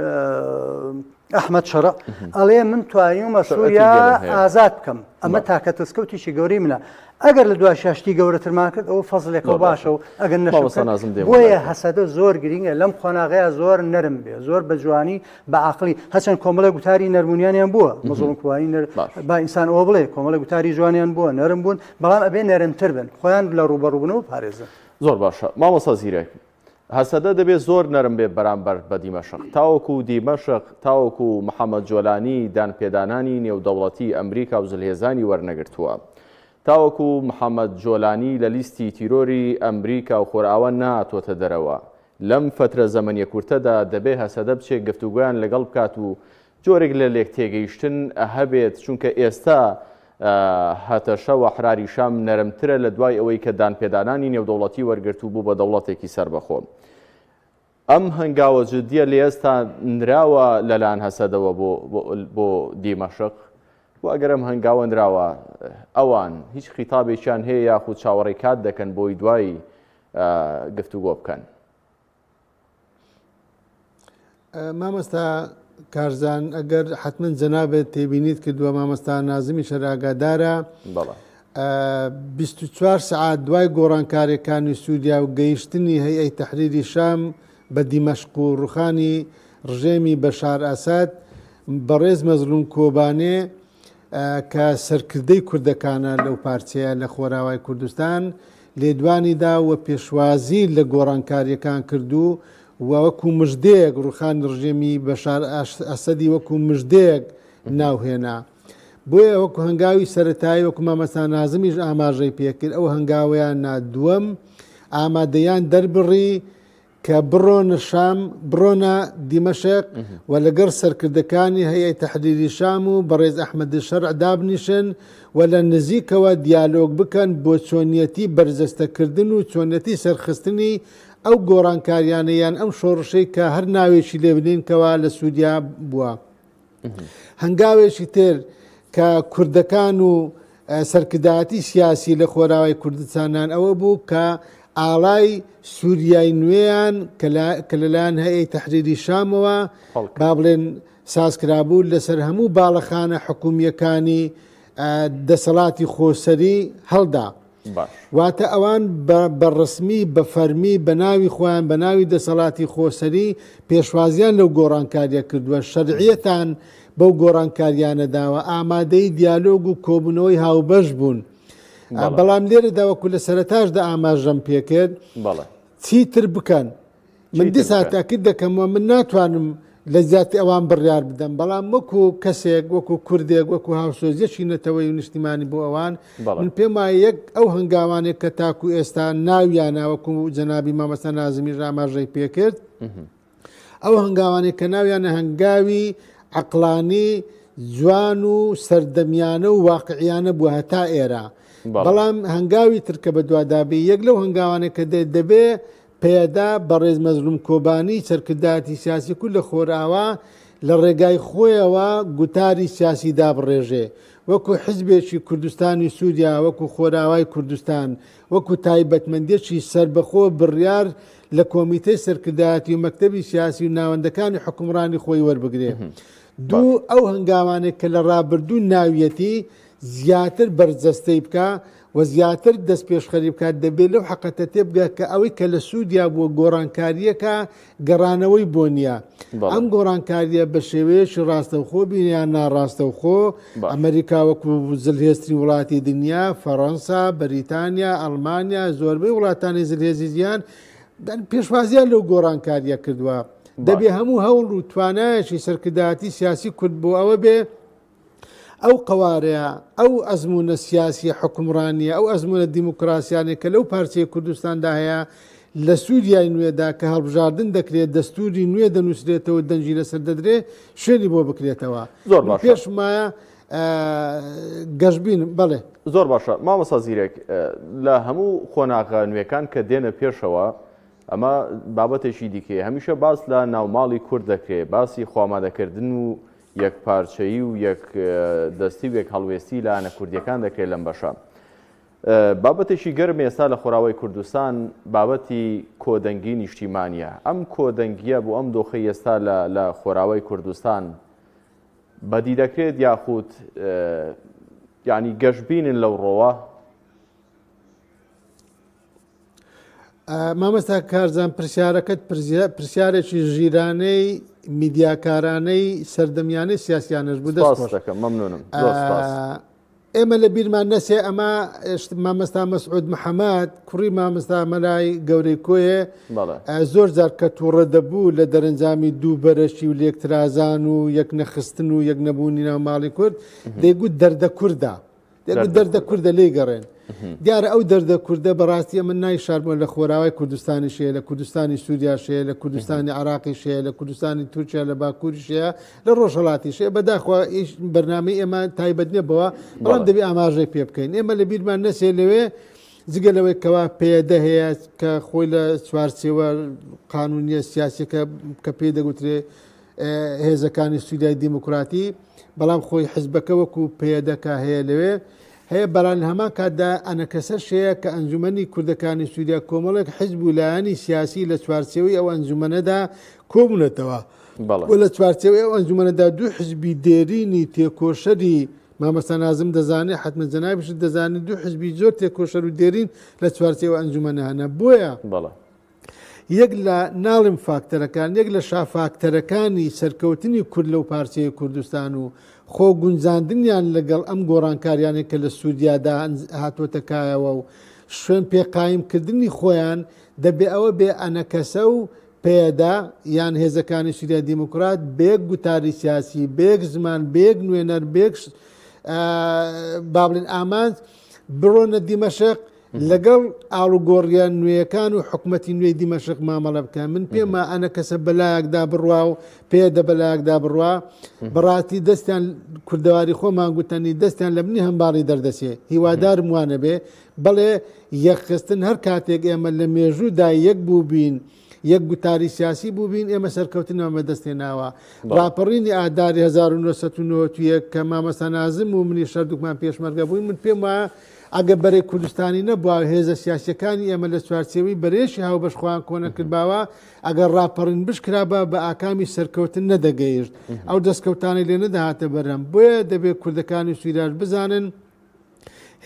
ئەحمەد شەرع ئەڵێ من توانیومە سووریا ئازاد بکەم ئەمە تاکە دەستکەوتێکی گەورەی منە ئەگەر لە دوای شاشتی گەورەترمان کرد ئەو فەزلێکە و باشە و ئەگەر نەشنازم بۆیە هەسەدە زۆر گرینگە لەم قۆناغەیە زۆر نەرم بێ زۆر بە جوانی بە عقلی هەچەند کۆمەڵی گوتاری نەرمونیانیان بووە مەزڵم کوانی نەر با ئینسان ئەوە بڵێ کۆمەڵی گوتاری جوانیان بووە نەرم بوون بەڵام ئەبێ نەرمتر بن خۆیان لە ڕووبەڕووبنەوە پارێزن زۆر باشە مامۆستا زیرەک هەسەدە دەبێت زۆر نەرم بێت بەرامبەر بە دیمەشق تاوەکو دیمەشق تاوەکو محەمەد جۆلانی دانپێدانانی نێودەوڵەتی ئەمریکا و زلهێزانی وەرنەگرتووە. تاوەکو محەمەد جۆلانی لە لیستی تیرۆری ئەمریکا و خۆرئاوا نەهاتۆتە دەرەوە. لەم فەترە زەمەنیە کورتەدا دەبێ هەسەدە بچێ گفتوگۆیان لەگەڵ بکات و جۆرێک لە لێکتێگەیشتن هەبێت، چونکە ئێستا هەتەشە و ئەحراری شام نەرمترە لە دوای ئەوەی کە دانپێدانانی نێودەوڵەتی وەرگرت و بوو بە دەوڵەتێکی سەربەخۆ. ئەم هەنگاوە جدیە لە ئێستا نراوە لەلایەن هەسەدەوە بۆ دیمەشق و ئەگەر ئەم هەنگاوە نراوە ئەوان هیچ خیتابێکیان هەیە یاخود چاوەڕێی کات دەکەن بۆی دوای گفتوگۆ بکەن؟ مامۆستا کارزان ئەگەر حتمما جەنابێت تێبینیت کردووە مامۆستا نازمی شەراگادارە 24 سعات دوای گۆڕانکارەکانی سووریا و گەیشتنی هەیئەی تەحریری شام بە دیمەشق و ڕوخانی ڕژێمی بەشار ئەسەد بەڕێز مەزلوم کۆبانێ کە سەرکردەی کوردەکانە لەو پارچەیە لە خۆراوای کوردستان، لێدوانی دا و پێشوازی لە گۆڕانکارییەکان کرد و وەکو مژدەیەک ڕوخانی ڕژێمی بەشار ئەسەدی وەکو مژدەیەک ناوهێنا. بۆیە وەکو هەنگاوی سەرەتایی وەکو مامەستا نازمیش ئاماژەی پێکرد ئەو هەنگاوەیان نا دووەم ئامادەیان دەربڕی کە بڕۆنە شام، بڕۆنە دیمەشق و لەگەڵ سەرکردەکانی هەیئەی تەحریری شام و بەڕێز ئەحمەد شەرع دابنیشن و لە نزیکەوە دیالۆگ بکەن بۆ چۆنیەتی بەرجەستەکردن و چۆنیەتی سەرخستنی ئەو گۆڕانکاریانە یان ئەم شۆڕشەی کە هەر ناوێکی لێ بنێین کەوا لە سووریا بووە. هەنگاوێکی تر کە کوردەکان و سەرکردایەتی سیاسی لە خۆراوای کوردستانان ئەوە بوو کە ئاڵای سووریای نوێیان کە لەلایەن هەیئەی تەحریری شامەوە با بڵێن سازکرابوو لەسەر هەموو باڵەخانە حکومییەکانی دەسەڵاتی خۆسەری هەڵدا. واتە ئەوان بە ڕسمی بە فەرمی بە ناوی خۆیان بە ناوی دەسەڵاتی خۆسەری پێشوازیان لەو گۆڕانکاریە کردووە شەرعیەتان بەو گۆڕانکاریانە داوە ئامادەی دیالۆگ و کۆبوونەوەی هاوبەش بوون بەڵام لێرەدا وەکو لە سەرەتاشدا ئاماژەم پێکرد چیتر بکەن من دیسان تاکید دەکەمەوە من ناتوانم لە جیاتی ئەوان بڕیار بدەم بەڵام وەکو کەسێک وەکو کوردێک وەکو هاوسۆزیەکی نەتەوەی و نیشتیمانی بۆ ئەوان من پێم وایە یەک ئەو هەنگاوانێک کە تاکو ئێستا ناویانە وەکو جەنابی مامەستا نازمیش ئاماژەی پێکرد ئەو هەنگاوانێک کە ناویانە هەنگاوی عقلانی جوان و سەردەمیانە و واقعیانە بووە هەتا ئێرە بەڵام هەنگاوی ترکە بەدوادابێ یەک لەو هەنگاوانێک کە دەبێ پەیەدە، بەڕێز مەزلوم کۆبانی، سەرکردایەتی سیاسی کورد لە خۆرئاوا لە ڕێگای خۆیەوە گوتاری سیاسی دابڕێژێ، وەکو حزبێکی کوردستانی سوریا، وەکو خۆرئاوای کوردستان، وەکو تایبەتمەندیەکی سەربەخۆ بڕیار لە کۆمیتەی سەرکردایەتی و مەکتەبی سیاسی و ناوەندەکانی حوکمڕانی خۆی وەربگرێ. دوو، ئەو هەنگاوانەی کە لە ڕابردوو ناویەتی زیاتر بەرجەستەی بکا و زیاتر دەستپێشخەری بکات، دەبێت لەو حەقەتە تێبگات کە ئەوەی کە لە سوودیا بووە گۆڕانکارییەکە گەڕانەوەی بۆ نییە. ئەم گۆڕانکارییە بە شێوەیەکی ڕاستەوخۆ بین یان ناڕاستەوخۆ، ئەمریکا وەکو زلهێزترین وڵاتی دنیا، فەڕەنسا، بەریتانیا، ئەڵمانیا، زۆربەی وڵاتانی زلهێزی جیهان پێشوازیان لەو گۆڕانکارییە کردووە. دەبێ هەموو هەوڵ و توانایەکی سەرکردایەتی سیاسی کورد بۆ ئەوە بێ ئەو قەوارەیە، ئەو ئەزموونە سیاسییە حوکمڕانییە، ئەو ئەزموونە دیموکراسیانەی کە لەو پارچەی کوردستاندا هەیە، لە سووریای نوێدا کە هەڵبژاردن دەکرێت، دەستووری نوێ دەنووسرێتەوە، دەنگی لەسەر دەدرێت، شوێنی بۆ بکرێتەوە. زۆر باشە. پێشم وایە گەشبینم. بەڵێ. زۆر باشە مامۆستا زیرەک، لە هەموو قۆناغە نوێکان کە دێنە پێشەوە، ئەمە بابەتێکی دیکەیە، هەمیشە باس لە ناوماڵی کورد دەکرێت، باسی خۆئامادەکردن و یەکپارچەیی و یەک دەستی و یەک هەڵوێستی لایەنە کوردیەکان دەکرێت لەم بەشە. بابەتێکی گەرم ئێستا لە خۆراوای کوردستان بابەتی کۆدەنگی نیشتیمانیە. ئەم کۆدەنگیە بۆ ئەم دۆخەی ئێستا لە خۆراوای کوردستان بەدی دەکرێت یاخود یعنی گەشببینن لەو ڕۆوە؟ مامۆستا کارزان پرسیارەکەت پرسیارێکی ژیرانەی میدیاکارانەی سەردەمیانەی سیاسیانەش بوو دەست دەکەم مەمنونم ئێمە لە بیرمان نەسێ ئەمە مامەستا مەسعود محەممەد کوڕی مامەستا مەلای گەورەی کۆیە زۆر جار کە تووڕە دەبوو لە دەرەنجامی دوو بەرەشی و لێکترازان و یەک نەخستن و یەک نەبوونی ناو ماڵی کورد دەیگوت دەردە کووردا دەگوت دەردە کوردە لێی گەڕێن. دیارە ئەو دەردە کوردە بەڕاستی ئەمن نایشارمەوە لە خۆراوای کوردستانیش هەیە، لە کوردستانی سووریاش هەیە، لە کوردستانی عراقیش هەیە، لە کوردستانی تورکیا لە باکووریش هەیە، لە ڕۆژهەڵاتیش هەیە. بەداخەوە ئیش بەرنامەی ئێمە تایبەت نییە بەوە، بەڵام دەبێ ئاماژەی پێ بکەین. ئێمە لە بیرمان نەچێ لەوێ جگە لەوەی کەوا پەیەدە هەیە کە خۆی لە چوارچێوە قانونیە سیاسیەکە کە پێی دەگوترێ هێزەکانی سووریای دیموکراتی، بەڵام خۆی حزبەکە وەکو پەیەدەکە هەیە لەوێ هەیە، بەڵام لە هەمان کاتدا ئەنەکەسەش هەیە کە ئەنجومەنی کوردەکانی سووریا کۆمەڵێک حزب و لایەنی سیاسی لە چوارچێوەی ئەو ئەنجومەنەدا کۆبوونەتەوە و لە چوارچێوەی ئەو ئەنجومەنەدا دوو حزبی دێرینی تێکۆشەری مامۆستا نازم دەزانێ حەتمەن جەنابیشت دەزانی دوو حزبی زۆر تێکۆشەر و دێرین لە چوارچێوە ئەنجومەنە هەنە بۆیە یەک لە ناڵێم فاکتەرەکان، یەک لە شافاکتەرەکانی سەرکەوتنی کورد لەو پارچەیە کوردستان و خۆ گونجاندنیان لەگەڵ ئەم گۆڕانکاریانەی کە لە سووریادا هاتووەتە کایەوە و شوێن پێ قایمکردنی خۆیان دەبێ ئەوە بێ ئەنەکەسە و پەیەدە یان هێزەکانی سووریای دیموکرات بە یەک گوتاری سیاسی، بە یەک زمان، بە یەک نوێنەر، بە یەک با بڵێن ئامانج بڕۆنە دیمەشق لەگەڵ ئاڵوگۆڕیە نوێیەکان و حکومەتی نوێی دیمەشق مامەڵە بکەن. من پێم وایە ئەنەکەسە بەلایەکدا بڕوا و پەیەدە بەلایەکدا بڕوا، بەڕاستی دەستیان کوردەواری خۆمان گوتەنی دەستیان لە بنی هەمباڵی دەردەچێ. هیوادارم وانەبێ. بەڵێ یەکخستن هەر کاتێک ئێمە لە مێژوودا یەک بووبین، یەک گوتاری سیاسی بووبین ئێمە سەرکەوتنمان بەدەست هێناوە. ڕاپەڕینی ئاداری 1991 کە مامۆستا نازم و منیش هەردووکمان پێشمەرگە بووین، من پێم وایە ئەگەر بەرەی کوردستانی نەبوایە و هێزە سیاسییەکانی ئێمە لە چوارچێوەی بەرەیەکی هاوبەش خۆیان کۆنەکردباوە، ئەگەر ڕاپەڕین بشکرابا بە ئاکامی سەرکەوتن نەدەگەیشت، ئەو دەستکەوتانەی لێ نەدەهاتە بەرهەم. بۆیە دەبێ کوردەکانی سووریاش بزانن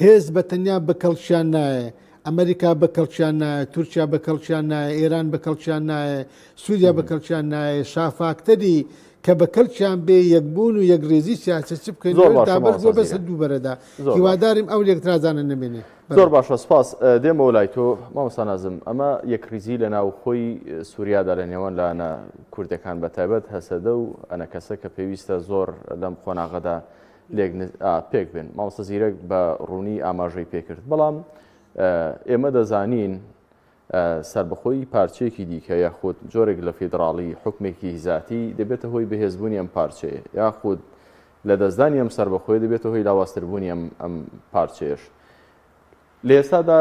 هێز بە تەنیا بە کەڵکیان نایە، ئەمریکا بە کەڵکیان نایە، تورکیا بە کەڵکیان نایە، ئێران بە کەڵکیان نایە، سووریا بە کەڵکیان نایە، شافاکتەری کە بە کەلکیان بێ یەکبوون و یەکڕیزی سیاسی چ بکەین زۆر باشە دابەش مامۆستا بووە بەسەر زیرەک. دوو بەرەدا زۆر باشە. هیوادارم ئەو لێکترازانە نەمێنێ. زۆر باشە سپاس. دێمەوە لای تۆ مامۆستا نازم، ئەمە یەکڕیزی لە ناوخۆی سووریادا لە نێوان لایەنە کوردەکان بە تایبەت هەسەدە و ئەنەکەسە کە پێویستە زۆر لەم قۆناغەدا لێک پێک بێن. مامۆستا زیرەک بە ڕوونی ئاماژەی پێکرد، بەڵام ئێمە دەزانین سەربەخۆیی پارچەیەکی دیکە یاخود جۆرێک لە فیدڕاڵی، حوکمێکی زاتی، دەبێتە هۆی بەهێزبوونی ئەم پارچەیە یاخود لەدەستدانی ئەم سەربەخۆیە دەبێتە هۆی لاوازتربوونی ئەم ئەم پارچەیەش. لە ئێستادا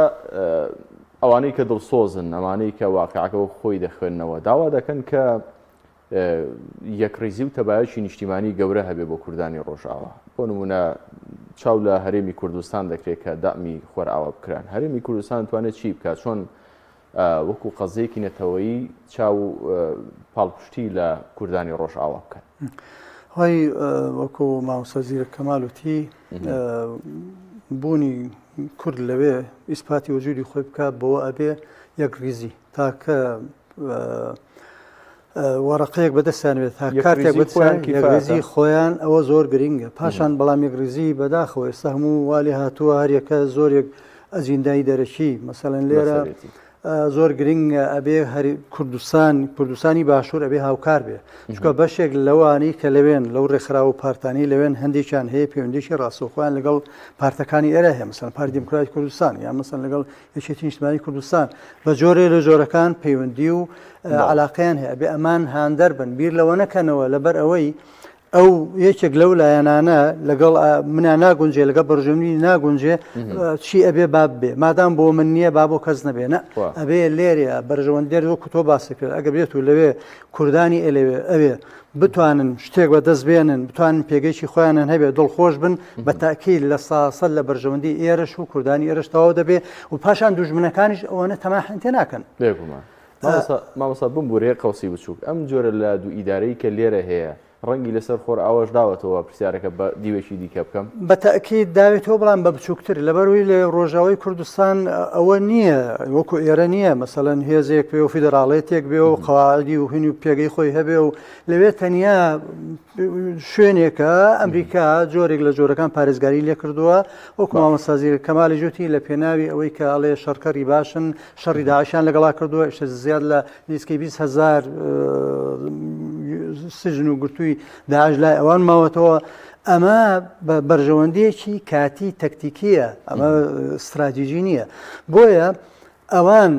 ئەوانەی کە دڵسۆزن، ئەمانەی کە واقعەکە وەک خۆی دەخوێننەوە، داوا دەکەن کە یەکڕیزی و تەبایەکی نیشتیمانی گەورە هەبێ بۆ کوردانی ڕۆژئاوا. بۆ نموونە چاو لە هەرێمی کوردستان دەکرێت کە دەعمی خۆرئاوا بکران. هەرێمی کوردستان توانێت چی بکات؟ چۆن وەکو قەزیەکی نەتەوەیی چاو پاڵپشتی لە کوردانی ڕۆژئاوا بکەن؟ هۆی وەکو مامۆستا زیرەک کەمال وتی بوونی کورد لەوێ ئیسپاتی وجودی خۆی بکات بەوە ئەبێ یەکڕیزی تاکە وەڕقەیەک بەدەستیان بێت تا کارتێک بەدەستیان یەکڕیزی خۆیان ئەوە زۆر گرنگە پاشان بەڵام یەکڕیزی بەداخەوە ئێستا هەموو والی هاتووە هەریەکە زۆرێک ئەجیندای دەرەکی مەسەلەن لێرە زۆر گرنگە ئەبێ هەر کوردستان کوردستانی باشوور ئەبێ هاوکار بێ چونکە بەشێک لەوانەی کە لەوێن لەو ڕێکخراو و پارتانی لەوێن هەندێکیان هەیە پەیوەندیی ڕاستەوخۆیان لەگەڵ پارتەکانی ئێرە هەیە مەسەلەن پارتی دیموکراتی کوردستان یان مەسەلەن لەگەڵ یەکێتی نیشتمانی کوردستان بە جۆرێ لە جۆرەکان پەیوەندی و علاقەیان هەیە بێ ئەمان هاندەر بن بیر لەوە نەکەنەوە لەبەر ئەوەی ئەو یەکێک لەو لایەنانە لەگەڵ منا ناگونجێ لەگەڵ بەرژەوەندی ناگونجێ چی ئەبێ باب بێ مادام بۆ من نییە با بۆ کەس نەبێ نە ئەبێ لێرێ بەرژەوەندێر وەکو تۆ باسی کرد ئەگە بێت و لەوێ کوردانی ئەلەوێ ئەوێ بتوانن شتێک بە دەست بێنن بتوانن پێگەیەکی خۆیانن هەبێ دڵخۆش بن بە تاکیل لە ساسەد لە بەرژەوەندی ئێرەش و کوردانی ئێرەش تەواو دەبێ و پاشان دوژمنەکانیش ئەوەنە تەماحیان تێ ناکەن. بێگومان. مامۆستا مامۆستا بمبورە یەک قەوسی بچووک ئەم جۆرە لە دوو ئیدارەی کە لێرە هەیە. ڕەنگی لەسەر خۆرئاواش داوەتەوە، پرسیارەکە بە دیوێکی دیکە بکەم. بە تەئکید داوێتەوە بەڵام بە بچووکتر، لەبەرئەوەی لە ڕۆژاوای کوردستان ئەوە نییە وەکو ئێرە نییە مەسەلەن هێزێک بێ و فیدراڵێتێک بێ و قەواعدی و هین و پێگەی خۆی هەبێ و لەوێ تەنیا شوێنێکە ئەمریکا جۆرێک لە جۆرەکان پارێزگاری لێ کردووە وەکو مامۆستا زیرەک کەمالی جوتی لە پێناوی ئەوەی کە ئەڵێ شەڕکەری باشن شەڕی داعشیان لەگەڵا کردووە ئێشتا زیاد لە نزیکەی 20 هەزار سجن و گرتووی داعش لای ئەوان ماوەتەوە ئەمە بە بەرژەوەندیەکی کاتی تەکتیکیە ئەمە استراتیژی نییە بۆیە ئەوان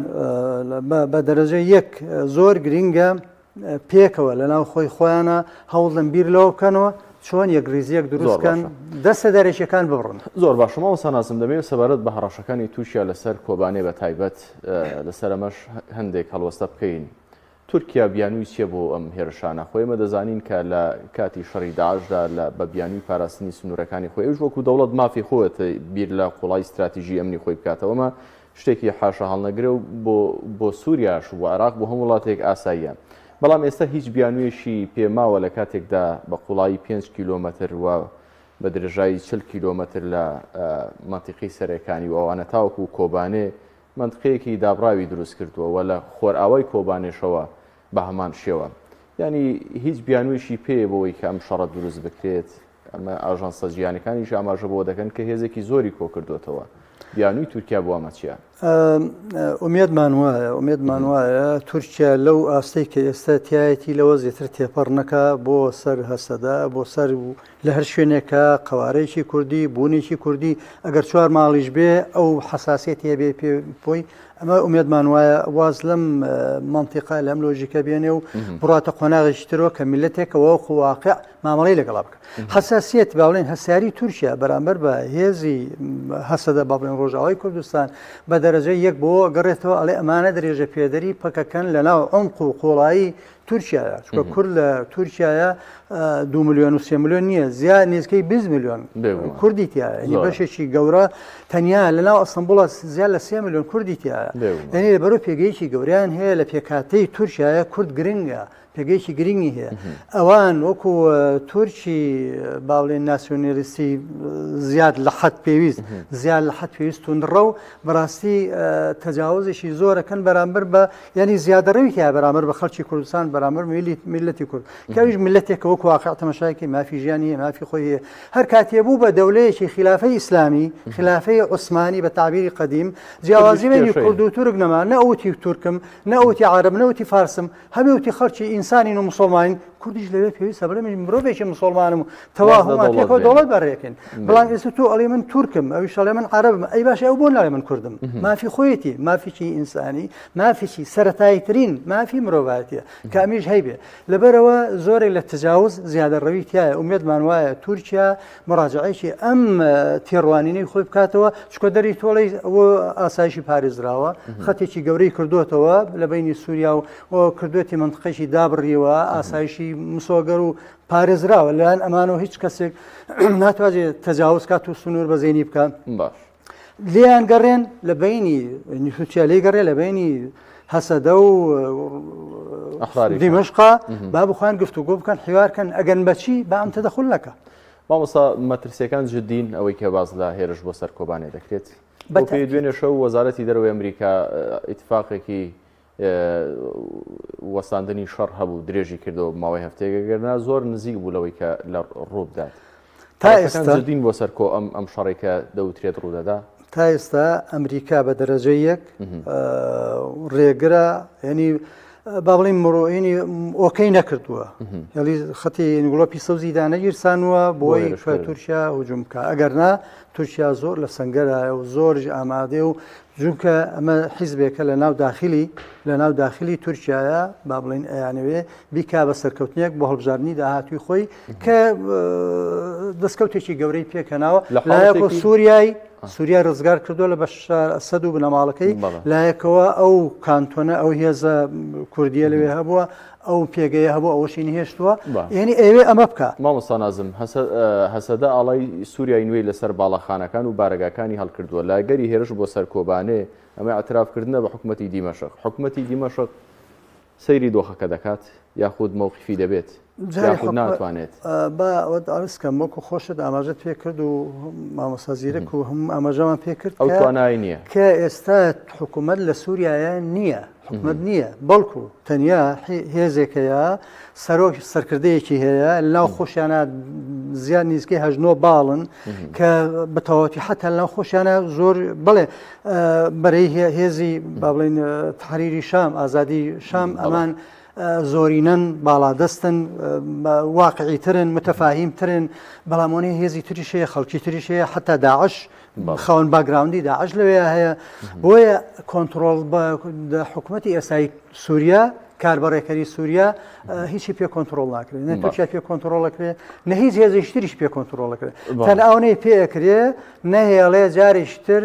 بە دەرەجە یەک زۆر گرنگە پێکەوە لە ناو خۆی خۆیانە هەوڵدەن بیر لەوە بکەنەوە چۆن یەکریزیەک دروست بکەن دەستە دەرەکیەکان ببڕن. زۆر باشە مامۆستا نازم دەمەوێت سەبارەت بە هەڕەشەکانی تورکیا لەسەر کۆبانێ بە تایبەت لەسەر ئەمەش هەندێک هەڵوەستە بکەین تورکیا بیانووی چیە بۆ ئەم هێرشانە خۆ ئێمە دەزانین کە لە کاتی شەڕی داعشدا لە بە بیانووی پاراستنی سنوورەکانی خۆی ئەوش وەکو دەوڵەت مافی خۆیەت بیر لە قوڵای ستراتیژی ئەمنی خۆی بکاتەوە ئەمە شتێکی حاشا هەڵنەگرە و بۆ بۆ سووریاش و بۆ عێراق بۆ هەموو وڵاتێک ئاساییە. بەڵام ئێستا هیچ بیانوویەکی پێ ماوە لە کاتێکدا بە قوڵایی 5 کیلۆمەتر و بە درێژایی 40 کیلۆمەتر لە مەنتیقەی سەرێکانی و ئەوانە تاوەکو کۆبانێ مەنتقەیەکی دابڕاوی دروست کردووە و لە خۆرئاوای کۆبانێشەوە بە هەمان شێوە. یانی هیچ بیانوویەکی پێیە بۆ ئەوەی کە ئەم شەڕە دروست بکرێت؟ ئەمە ئاژانسە جیهانیەکانیش ئاماژە بەوە دەکەن کە هێزێکی زۆری کۆکردوێتەوە. بیانووی تورکیا بۆ ئەمە چییە؟ ئومێدمان وایە ئومێدمان وایە تورکیا لەو ئاستەی کە ئێستا تایەتی لەوە زیاتر تێپەڕ نەکا بۆ سەر هەسەدە بۆ سەر و لە هەر شوێنێکە قەوارەیەکی کوردی بوونێکی کوردی ئەگەر چوار ماڵیش بێ ئەو حەساسیەتی هەبێ پێ بۆی ئەمە ئومێدمان وایە واز لەم مەنتیقە لەم لۆژیکە بێنێ و بڕاتە قۆناغێکی ترەوە کە میللەتێکە وەکو واقع مامەڵەی لەگەڵا بکە حەساسیەت با بڵێن هەستیاری تورکیا بەرامبەر بە هێزی هەسەدە با بڵێن ڕۆژاوای کوردستان بە دەرەجەی یەک بۆ گەڕێتەوە ئەڵێ ئەمانە درێژە پێدەری پەکەکەن لە ناو عمق و قوڵایی تورکیایە چونکە کورد لە تورکیایە دو ملیۆن و سێ ملیۆن نییە زیاد نزیکەی 20 ملیۆن کوردی تایە یعنی بەشێکی گەورە تەنیا لە ناو ئەستەنبوڵە زیاد لە سێ ملیۆن کوردی تایە یعنی لەبەرو پێگەیەکی گەوریان هەیە لە پێکهاتەی تورکیایە کورد گرنگە پێگەیەکی گرنگی هەیە ئەوان وەکو تورکی باڵێن ناسیۆنێلیستی زیاد لە حەد پێویست زیاد لە حەد پێویست توندڕە و بەڕاستی تەجاوزێکی زۆرەکەن بەرامبەر بە یعنی زیادەڕەوی تیا بەرامبەر بە خەڵکی کوردستان بەرامبەر میلەتی کورد کەویش میلەتێکە وەکو واقع تەمەشایکی مافی ژیانی هەیە مافی خۆی هەیە هەر کاتێ بوو بە دەولەیەکی خلافەی ئیسلامی خلافەی عوسمانی بە تعبیری قەدیم جیاوازی بینی کورد و تورک نەما نە ئەوتی تورکم نە ئەوتی عەرەب نە ئەوتی فارسم هەمێ وتی خەڵکی ئینسانین و مسوڵمانین کوردیش لەوێ پێویستە بڵێ من مرۆڤێکی مسوڵمانم و تەواو هەموومان پێکەوە دەوڵەت بەڕێکەین بەڵام ئێستا تۆ ئەڵێ من تورکم ئەویش ئەڵێ من عەرەبم ئەی باشە ئەو بۆ ناڵێ من کوردم مافی خۆیەتی مافێکی ئینسانی مافێکی سەرەتاییترین مافی مرۆڤایەتیە کە ئەمیش هەیبێ لەبەرەوە زۆرێک لە تجاوز زیادەڕەوی تایە ئومێدمان وایە تورکیا مراجعەیەکی ئەم تێڕوانینەی خۆی بکاتەوە چکە دەری تۆڵەی ئەوە ئاسایشی پارێزراوە خەتێکی گەورەی کردوتەوە لە بینی سووریا و کردوێتی منطقێکی دابڕیوە ئاسایشی مسۆگەر و پارێزراوە لەلایەن ئەمانەوە هیچ کەسێک ناتوانێت تەجاوز کات و سنوور بەزێنی بکە باش لێیان گەڕێن لە بینی تورکیا لێی گەڕێ لە بینی هەسەدە و دیمەشقا با بخوان گفتوگۆ بکەن حیوارکەن ئەگەن بەچی با ئەم تەدەخل نەکە. مامۆستا مەترسیەکان جدین ئەوەی کە باس لە هێرش بۆ سەر کۆبانێ دەکرێت بە پێی دوێنێ شەو وەزارەتی دەرەوەی ئەمریکا ئیتفاقێکی وەستاندنی شەڕ هەبوو درێژی کردەوە ماوەی هەفتەیەک گەرنا زۆر نزیک بوو لەوەی کە لە ڕووبدات تا ئێستا جدین بۆ سەر کۆ ئەم ئەم شەڕێک کە دەوترێت ڕوودەدا تا ئێستا ئەمریکا بە دەرەجە یەک ڕێگرە ینی با بڵین مڕۆینی okay نەکردووە هێڵی خەتی گڵۆپی سەوزی دانەگیرسانوە بۆی کە تورکیا هجوم بکە ئەگەر نا تورکیا زۆر لە سەنگەرایە و زۆرش ئامادەیە و جونکە ئەمە حیزبێکە لە ناو داخلی لە ناو داخلی تورکیایە با بڵین ئەیانەوێ بیکا بە سەرکەوتنێک بۆ هەڵبژاردننی داهاتوی خۆی کە دەستکەوتێکی گەورەی پێکەناوە لە لایەک و سووریای سووریا ڕزگار کردو لە بەشار ئەسەد و بنەماڵەکەی لایەکەوە ئەو کانتۆنە ئەو هێزە کوردیە لەوێ هەبووە ئەو پێگەیە هەبوو ئەوەشی نهێشتووە یعنی ئەوێ ئەمە بکە. مامۆستا نازم، هەسەدە ئاڵای سوریای نوێی لەسەر باڵەخانەکان و بارەگاکانی هەڵکردووە، لە ئەگەری هێرش بۆ سەر کۆبانێ، ئەمە ئیعترافکردنە بە حکومەتی دیمەشق. حکومەتی دیمەشق. سەیری دۆخەکە دەکات یاخود مەوقیفی دەبێت جارێ یاخود حکومەت ناتوانێت؟ با ئەوەت عەرز کەم وەکو خۆشت ئاماژەت پێ کرد و مامۆستا زیرەک و هەموو ئاماژەمان پێ کرد ئەو کە توانای نییە. کە ئێستا حکوومەت لە سووریایە نییە حکوومەت نییە بەڵکو تەنیا هێزێک هەیە سەرۆک سەرکردەیەکی هەیە لەناو خۆشیانە زیاد نزیکەی هەژنۆ باڵن کە بەتەواوەتی حتا لەناو خۆشیانە زۆر بڵێ بەرەی هێزی با بڵێین تحریری شام ئازادی شام ئەمان زۆرینەن باڵادەستن واقعی ترن متفاهیم ترن بەڵام وەنی هێزی تریش هەیە خەڵکی تریش هەیە حتا داعش خاوەن background ی داعش لەوێ هەیە بۆیە کۆنتترۆل بە حکوومەتی ئێسای سووریا کاربەڕێکەری سووریا هیچی پێ کۆنتترۆل ناکرێت نە تورکیا پێ کۆنتترۆل دەکرێت نە هیچ هێزێکی تریش پێ کۆنتترۆل دەکرێت تەنها ئەوەی پێ ئەکرێ نەهێڵێ جارێکی تر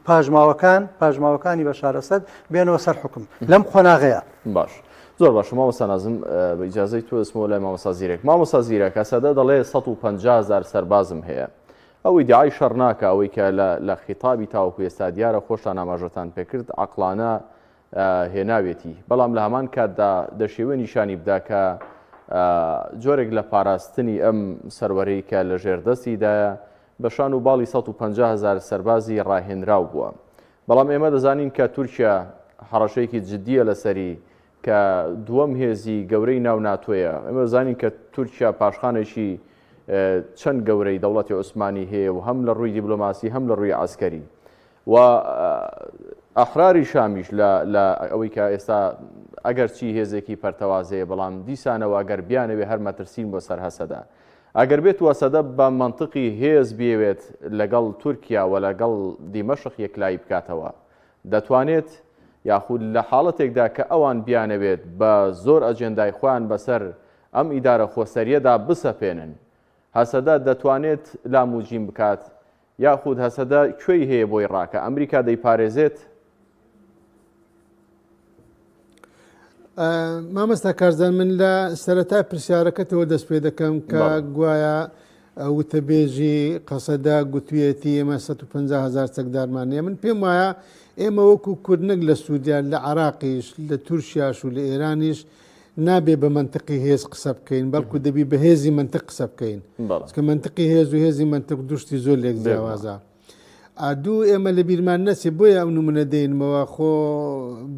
پاشماوەکان پاشماوەکانی بەشار ئەسەد بێنەوە سەر حکم لەم قۆناغەیە. باش زۆر باشە مامۆستا نازم بە ئیجازەی تۆ دەچمەوە لای مامۆستا زیرەک مامۆستا زیرەک هەسەدە دەڵێ 150 هزار سەربازم هەیە ئەو ئیدعای شەڕ ناکە ئەوەی کە لە لە خیتابی تاوەکو ئێستا دیارە خۆشتان ئاماژەتان پێکرد عەقڵانە هێناوێتی بەڵام لە هەمان کاتدا دەشێوێ نیشانی بدا کە جۆرێک لە پاراستنی ئەم سەروەرەی کە لە ژێردەستیدایە بە شان و باڵی 150 هزار سەربازی ڕاهێنراو بووە بەڵام ئێمە دەزانین کە تورکیا هەڕەشەیەکی جددیە لەسەری کە دووەم هێزی گەورەی ناو ناتۆیە ئێمە دەزانین کە تورکیا پاشخانێکی چەند گەورەی دەوڵەتی عوسمانی هەیە و هەم لە ڕووی دیبلۆماسی هەم لە ڕووی عسکەری و ئەحراری شامیش لە لە ئەوەی کە ئێستا ئەگەرچی هێزێکی پەرتەوازەیە بەڵام دیسانەوە ئەگەر بیانەوێ هەر مەترسین بۆ سەر هەسەدە. ئەگەر بێت و هەسەدە بە مەنتقی هێز بیەوێت لەگەڵ تورکیا و لەگەڵ دیمەشق یەکلایی بکاتەوە دەتوانێت یاخود لە حاڵەتێکدا کە ئەوان بیانەوێت بە زۆر ئەجێندای خۆیان بەسەر ئەم ئیدارە خۆسەریەدا بسەپێنن هەسەدە دەتوانێت لام و جیم بکات یاخود هەسەدە کوێی هەیە بۆی ڕاکە ئەمریکا دەیپارێزێت؟ مامەستا کارزان من لە سەرەتای پرسیارەکەتەوە دەست پێ دەکەم کە گوایە وتەبێژی قەسەدا گوتویەتی ئێمە 150 هزار چەکدارمان نیە من پێم وایە ئێمە وەکو کورد نەک لە سوودیا لە عراقیش لە تورکیاش و لە ئێرانیش نابێ بە مەنتقی هێز قسە بکەین بەڵکو دەبی بە هێزی مەنتق قسە بکەین کە مەنتقی هێز و هێزی مەنتق دوشتی زۆر لێک جیاوازە دوو ئێمە لە بیرمان نەچێ بۆیە ئەو نمونە دێنمەوە خۆ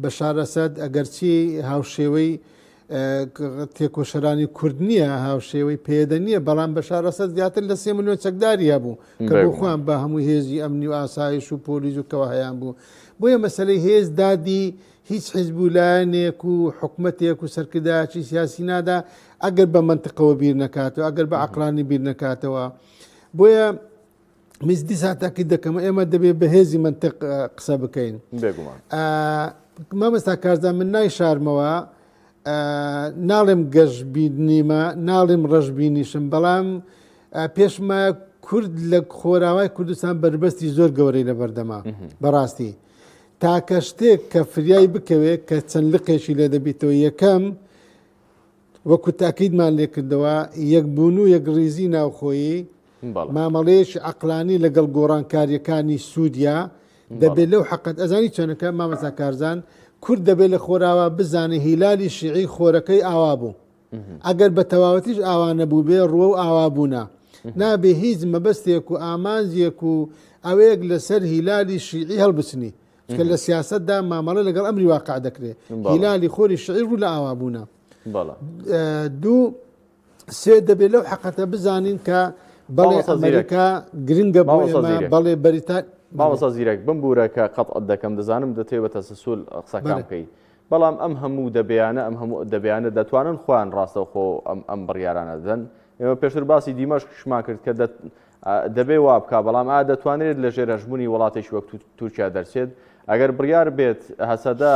بەشار ئەسەد ئەگەرچی هاوشێوەی تێکۆشەرانی کورد نییە هاوشێوەی پێدە نییە بەڵام بەشار ئەسەد زیاتر لە سێ ملیۆن چەکداری هەبوو کە بۆ خۆیان بە هەموو هێزی ئەمنی و ئاسایش و پۆلیس و کەوە هەیان بوو بۆیە مەسلەی هێز دادی هیچ حیزب و لایەنێک و حکومەتێک و سەرکردایەکی سیاسی نادا ئەگەر بە مەنتقەوە بیر نەکاتەوە ئەگەر بە عقلانی بیر نەکاتەوە بۆیە میز دیسان تاکید دەکەم ئێمە دەبێت بەهێزی منطق قسە بکەین مامەستا کارزان من نایشارمەوە ناڵێم گەشبینیمە ناڵێم ڕەشبینیشم بەڵام پێشمە کورد لە خۆراوای کوردستان بەربەستی زۆر گەورەی لە بەردەما بەڕاستی تاکە شتێک کە فریای بکەوێت کە چەند لقێکی لێ دەبیتەوە یەکەم وەکو تاکیدمان لێکردەوە یەکبوون و یەکڕیزی ناوخۆیی مامەڵەیەکی عەقڵانی لەگەڵ گۆڕانکاریەکانی سوودیا دەبێت لەو حقت ئەزانی چۆنەکە مامەسا کارزان کورد دەبێت لە خۆراوا بزانێ هیلالی شیعی خۆرەکەی ئاوا بوو ئەگەر بە تەواوەتیش ئاوا نەبوو بێ ڕووە و ئاوا بوونە نابێ هیچ مەبەستێک و ئامانجێک و ئەوەیەک لەسەر هیلالی شیعی هەڵبچنی چکە لە سیاستدا مامەڵە لەگەڵ ئەمری واقع دەکرێت هیلالی خۆری شعیر ڕوو لە ئاوا بوونە دوو سێ دەبێت لەو حقەتە بزانین کە بەڵێ ئەمریکا گرنگە بۆ بەڵێ بەریتان مامۆستا زیرەک بمبوورە کە قەتعت دەکەم دەزانم دەتەوێت بە تەسەسول قسەکان بکەی بەڵام ئەم هەموو دەبیانە ئەم هەموو دەبیانە دەتوانن خۆیان ڕاستەوخۆ ئەم ئەم بڕیارانە دەن ئێمە پێشتر باسی دیمەشقیشمان کرد کە دەبێ وا بکا بەڵام ئایا دەتوانرێت لە ژێر هەژموونی وڵاتێکی وەک تورکیا دەرچێت ئەگەر بڕیار بێت هەسەدە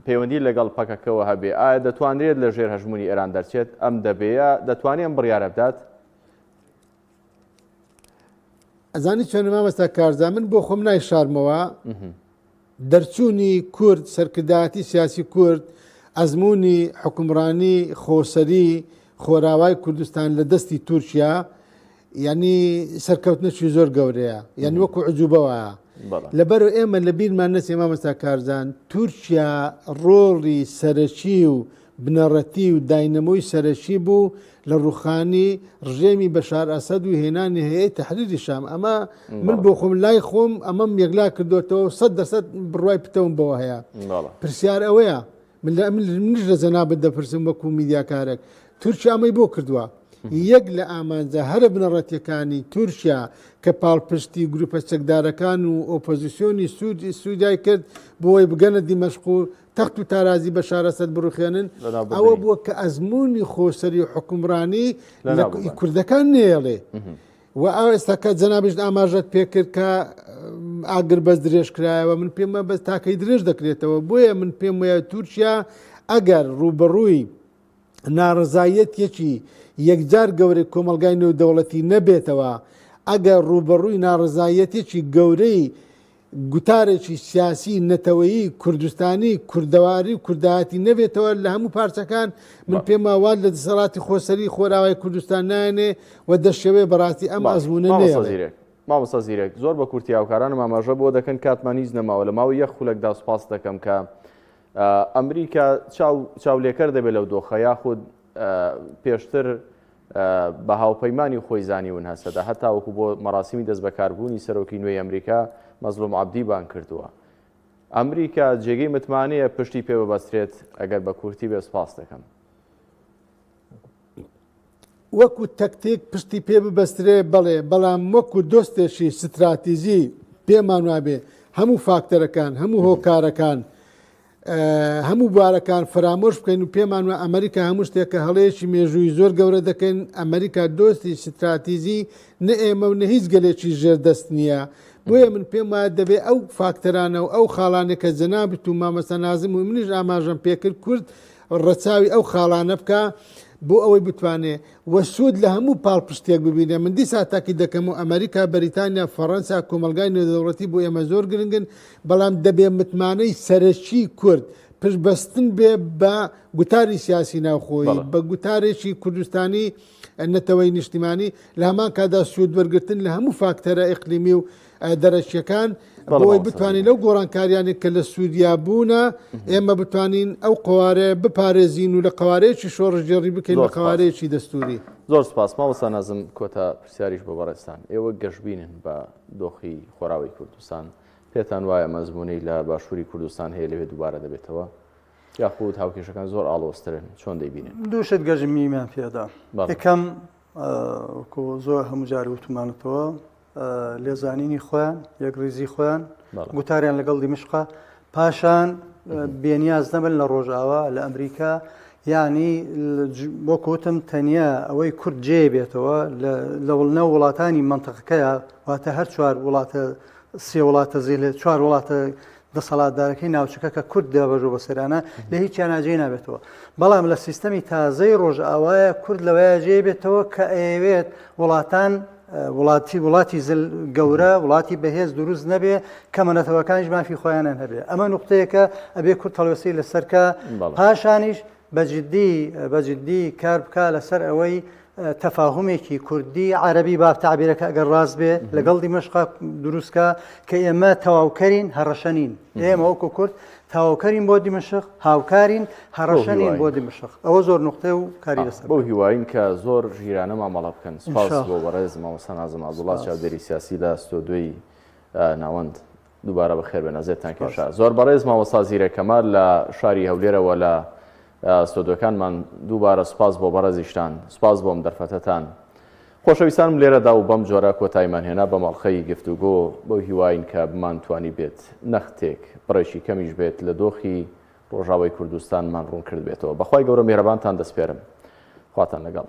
پەیوەندی لەگەڵ پەکەکەوە هەبێ ئایا دەتوانرێت لە ژێر هەژموونی ئێران دەرچێت ئەم دەبێە دەتوانێت ئەم بڕیارە بدات؟ ئەزانی چۆنە مامەستا کارزان من بۆ خۆم نایشارمەوە دەرچوونی کورد، سەرکردایەتی سیاسی کورد، ئەزموونی حوکمڕانی خۆسەری خۆراوای کوردستان لە دەستی تورکیا یعنی سەرکەوتنێکی زۆر گەورەیە یعنی وەکو عجوبە وایە. لەبەر ئێمە لە بیرمان نەچێ مامۆستا کارزان تورکیا ڕۆڵی سەرەکی و بنەڕەتی و داینەمۆی سەرەکی بوو لە ڕوخانی ڕژێمی بەشار ئەسەد و هێنانی هەیئەی تەحریری شام ئەمە من بۆ خۆم لای خۆم ئەمەم یەکلا کردوێتەوە سە دەسەد بڕوای پتەوم بەوە هەیە پرسیار ئەوەیە من لە من منیش لە جەنابت دەپرسم وەکو میدیاکارێک تورکیا ئەمەی بۆ کردووە یەک لە ئامانجە هەرە بنەڕەتیەکانی تورکیا کە پاڵپشتی گروپە چەکدارەکان و ئۆپۆزیسیۆنی سوودای کرد بۆی بگەنە دیمەشق و تەخت و تارازی بەشار ئەسەد بڕوخێنن ئەوە بووە کە ئەزمموی خۆسەری و حکومڕانی کوردەکان نێڵێ و ئێستا کە جەنابیشت ئاماژەت پێکرد کە ئاگر بەس درێژ کرایەوە من پێم بەس تاکەی درێژ دەکرێتەوە بۆیە من پێم وایە تورکیا ئەگەر ڕووبەڕووی ناڕزایەتێکی یەکجار گەورەی کۆمەلگای نێودەوڵەتی نەبێتەوە ئەگەر ڕووبەڕووی ناڕزایەتێکی گەورەی گوتارێکی سیاسی نەتەوەیی کوردستانی کوردەواری و کوردایەتی نەبێتەوە لە هەموو پارچەکان من پێم وایە لە دەسەڵاتی خۆسەری خۆراوای کوردستان نایەنێ و دەشەوێ بەڕاستی ئەم ئەزمونە نەیەڵێ. مامۆستا زیرەک زۆر بە کورتی هاوکارانم ئاماژە بۆ دەکەن کاتمان هیچ نەماوە لە ماوەی یەک خولەکدا سوپاس دەکەم کە ئەمریکا چاو چاولێکەر دەبێت لەو دۆخە یاخود پێشتر بە هاوپەیمانی خۆی زانیون هەسەدە هەتاوەکو بۆ مەراسیمی دەستبەکاربوونی سەرۆکی نوێی ئەمریکا مەزلوم عەبدی بانگ کردووە. ئەمریکا جێگەی متمانەیە پشتی پێ ببەسترێت ئەگەر بە کورتی بێ سپاس دەکەم. وەکو تەکتیک پشتی پێ ببەسترێ بەڵێ، بەڵام وەکو دۆستێکی ستراتیزی پێمان وابێ هەموو فاکتەرەکان، هەموو هۆکارەکان، هەموو بوارەکان فەرامۆش بکەین و پێمان وە ئەمریکا هەموو شتێکە هەڵەیەکی مێژووی زۆر گەورە دەکەین ئەمریکا دۆستی ستراتیزی نە ئێمە و نە هیچ گەلێکی ژێردەست نییە بۆیە من پێم وایە دەبێ ئەو فاکتەرانە و ئەو خاڵانێک کە جەنابت و مامەستا نازم و منیش ئاماژەم پێکرد کورد ڕەچاوی ئەو خاڵانە بکە بۆ ئەوەی بتوانێ و سوود لە هەموو پاڵپشتێک ببینێ من دیسا تاکی دەکەم و ئەمریکا بەریتانیا فەڕەنسا کۆمەلگای نێودەوڵەتی بۆ ئێمە زۆر گرنگن بەڵام دەبێ متمانەی سەرەکی کورد پشت بەستن بێ بە گوتاری سیاسی ناوخۆیی بە گوتارێکی کوردستانی نەتەوەی نیشتیمانی لە هەمان کاتدا سوود وەرگتن لە هەموو فاکتەرە ئیقلیمی و دەرەکیەکان بۆی بتوانین لەو گۆڕانکاریانێک کە لە سووریا بوونە ئێمە بتوانین ئەو قوارە بپارێزین و لە قوارەیەکی شۆڕشگێڕی بکەین لە قوارەیەکی دەستوری. زۆر سپاس مامۆستا نازم کۆتا پرسیاریش بۆ بەڕێزتان ئێوە گەشبینن بە دۆخی خۆراوی کوردستان پێتان وایە مەزمونەی لە باشووری کوردستان هەیە لەوێ دووبارە دەبێتەوە یاخود هاوکێشەکان زۆر ئاڵۆزترن چۆن دەیبینن؟ دوو شت گەشبینیمان پێدا یەکەم وەکو زۆر هەموو جار وتمانەتەوە لێزانینی خۆیان یەکڕیزی خۆیان گوتاریان لەگەڵ دیمشقا پاشان بێنیاز نەبن لە ڕۆژاوا لە ئەمریکا یعنی بۆ کوتم تەنیا ئەوەی کورد جێ بێتەوە لە وڵنە وڵاتانی منتەقەکەیە واتە هەر چوار وڵاتە سێ وڵاتە زیلێ چوار وڵاتە دەسەڵاتدارەکەی ناوچەکە کە کورد دابەشبوو بەسەریانە لە هیچیان جێ نابێتەوە بەڵام لە سیستەمی تازەی ڕۆژئاوایە کورد لەوەیە جێ بێتەوە کە ئەیەوێت وڵاتان وڵاتی وڵاتی زل گەورە وڵاتی بەهێز دروست نەبێ کەمە نەتەوەکانیش مافی خۆیانیان هەبێ ئەمە نقطەیەکە ئەبێ کورد هەڵوێستی لەسەرکە پاشانیش بە جدی بە جدی کار بکا لەسەر ئەوەی تەفاهومێکی کوردی عەرەبی با تەعبیرەکە ئەگەر ڕاست بێ لەگەڵ دیمەشقا دروستکە کە ئێمە تەواوکەرین هەڕەشە نین ئێمە وەکو کورد تەواوکەرین بۆ دیمەشق هاوکارین هەڕەشە نین بۆ دیمەشق ئەوە زۆر نقطەیە و کاری لەسەر بەو هیواین کە زۆر ژیرانە مامەڵە بکەن سپاس بۆ بەڕێز مامۆستا نازم عەبدوڵڵا چاودێری سیاسی لە ستۆدیۆی ناوەند دووبارە بەخێر بێن ئەزێتتان کێشا. زۆر بەڕێز مامۆستا زیرەک کەمال لە شاری هەولێرەوە لە ستۆدیۆکانمان دووبارە سوپاس بۆ بەڕێزیشتان سوپاس بۆم دەرفەتەتان. خۆشەویستانم لێرەدا و بەم جۆرە کۆتاییمان هێنا بەم ئەڵقەی گفتوگۆ بەو هیواین کە بمانتوانی بێت نەختێک بڕێکی کەمیش بێت لە دۆخی ڕۆژاوای کوردستانمان ڕوون کردبێتەوە. بەخوای گەورە میهرەبانتان دەسپێرم. خواتان لەگەڵ.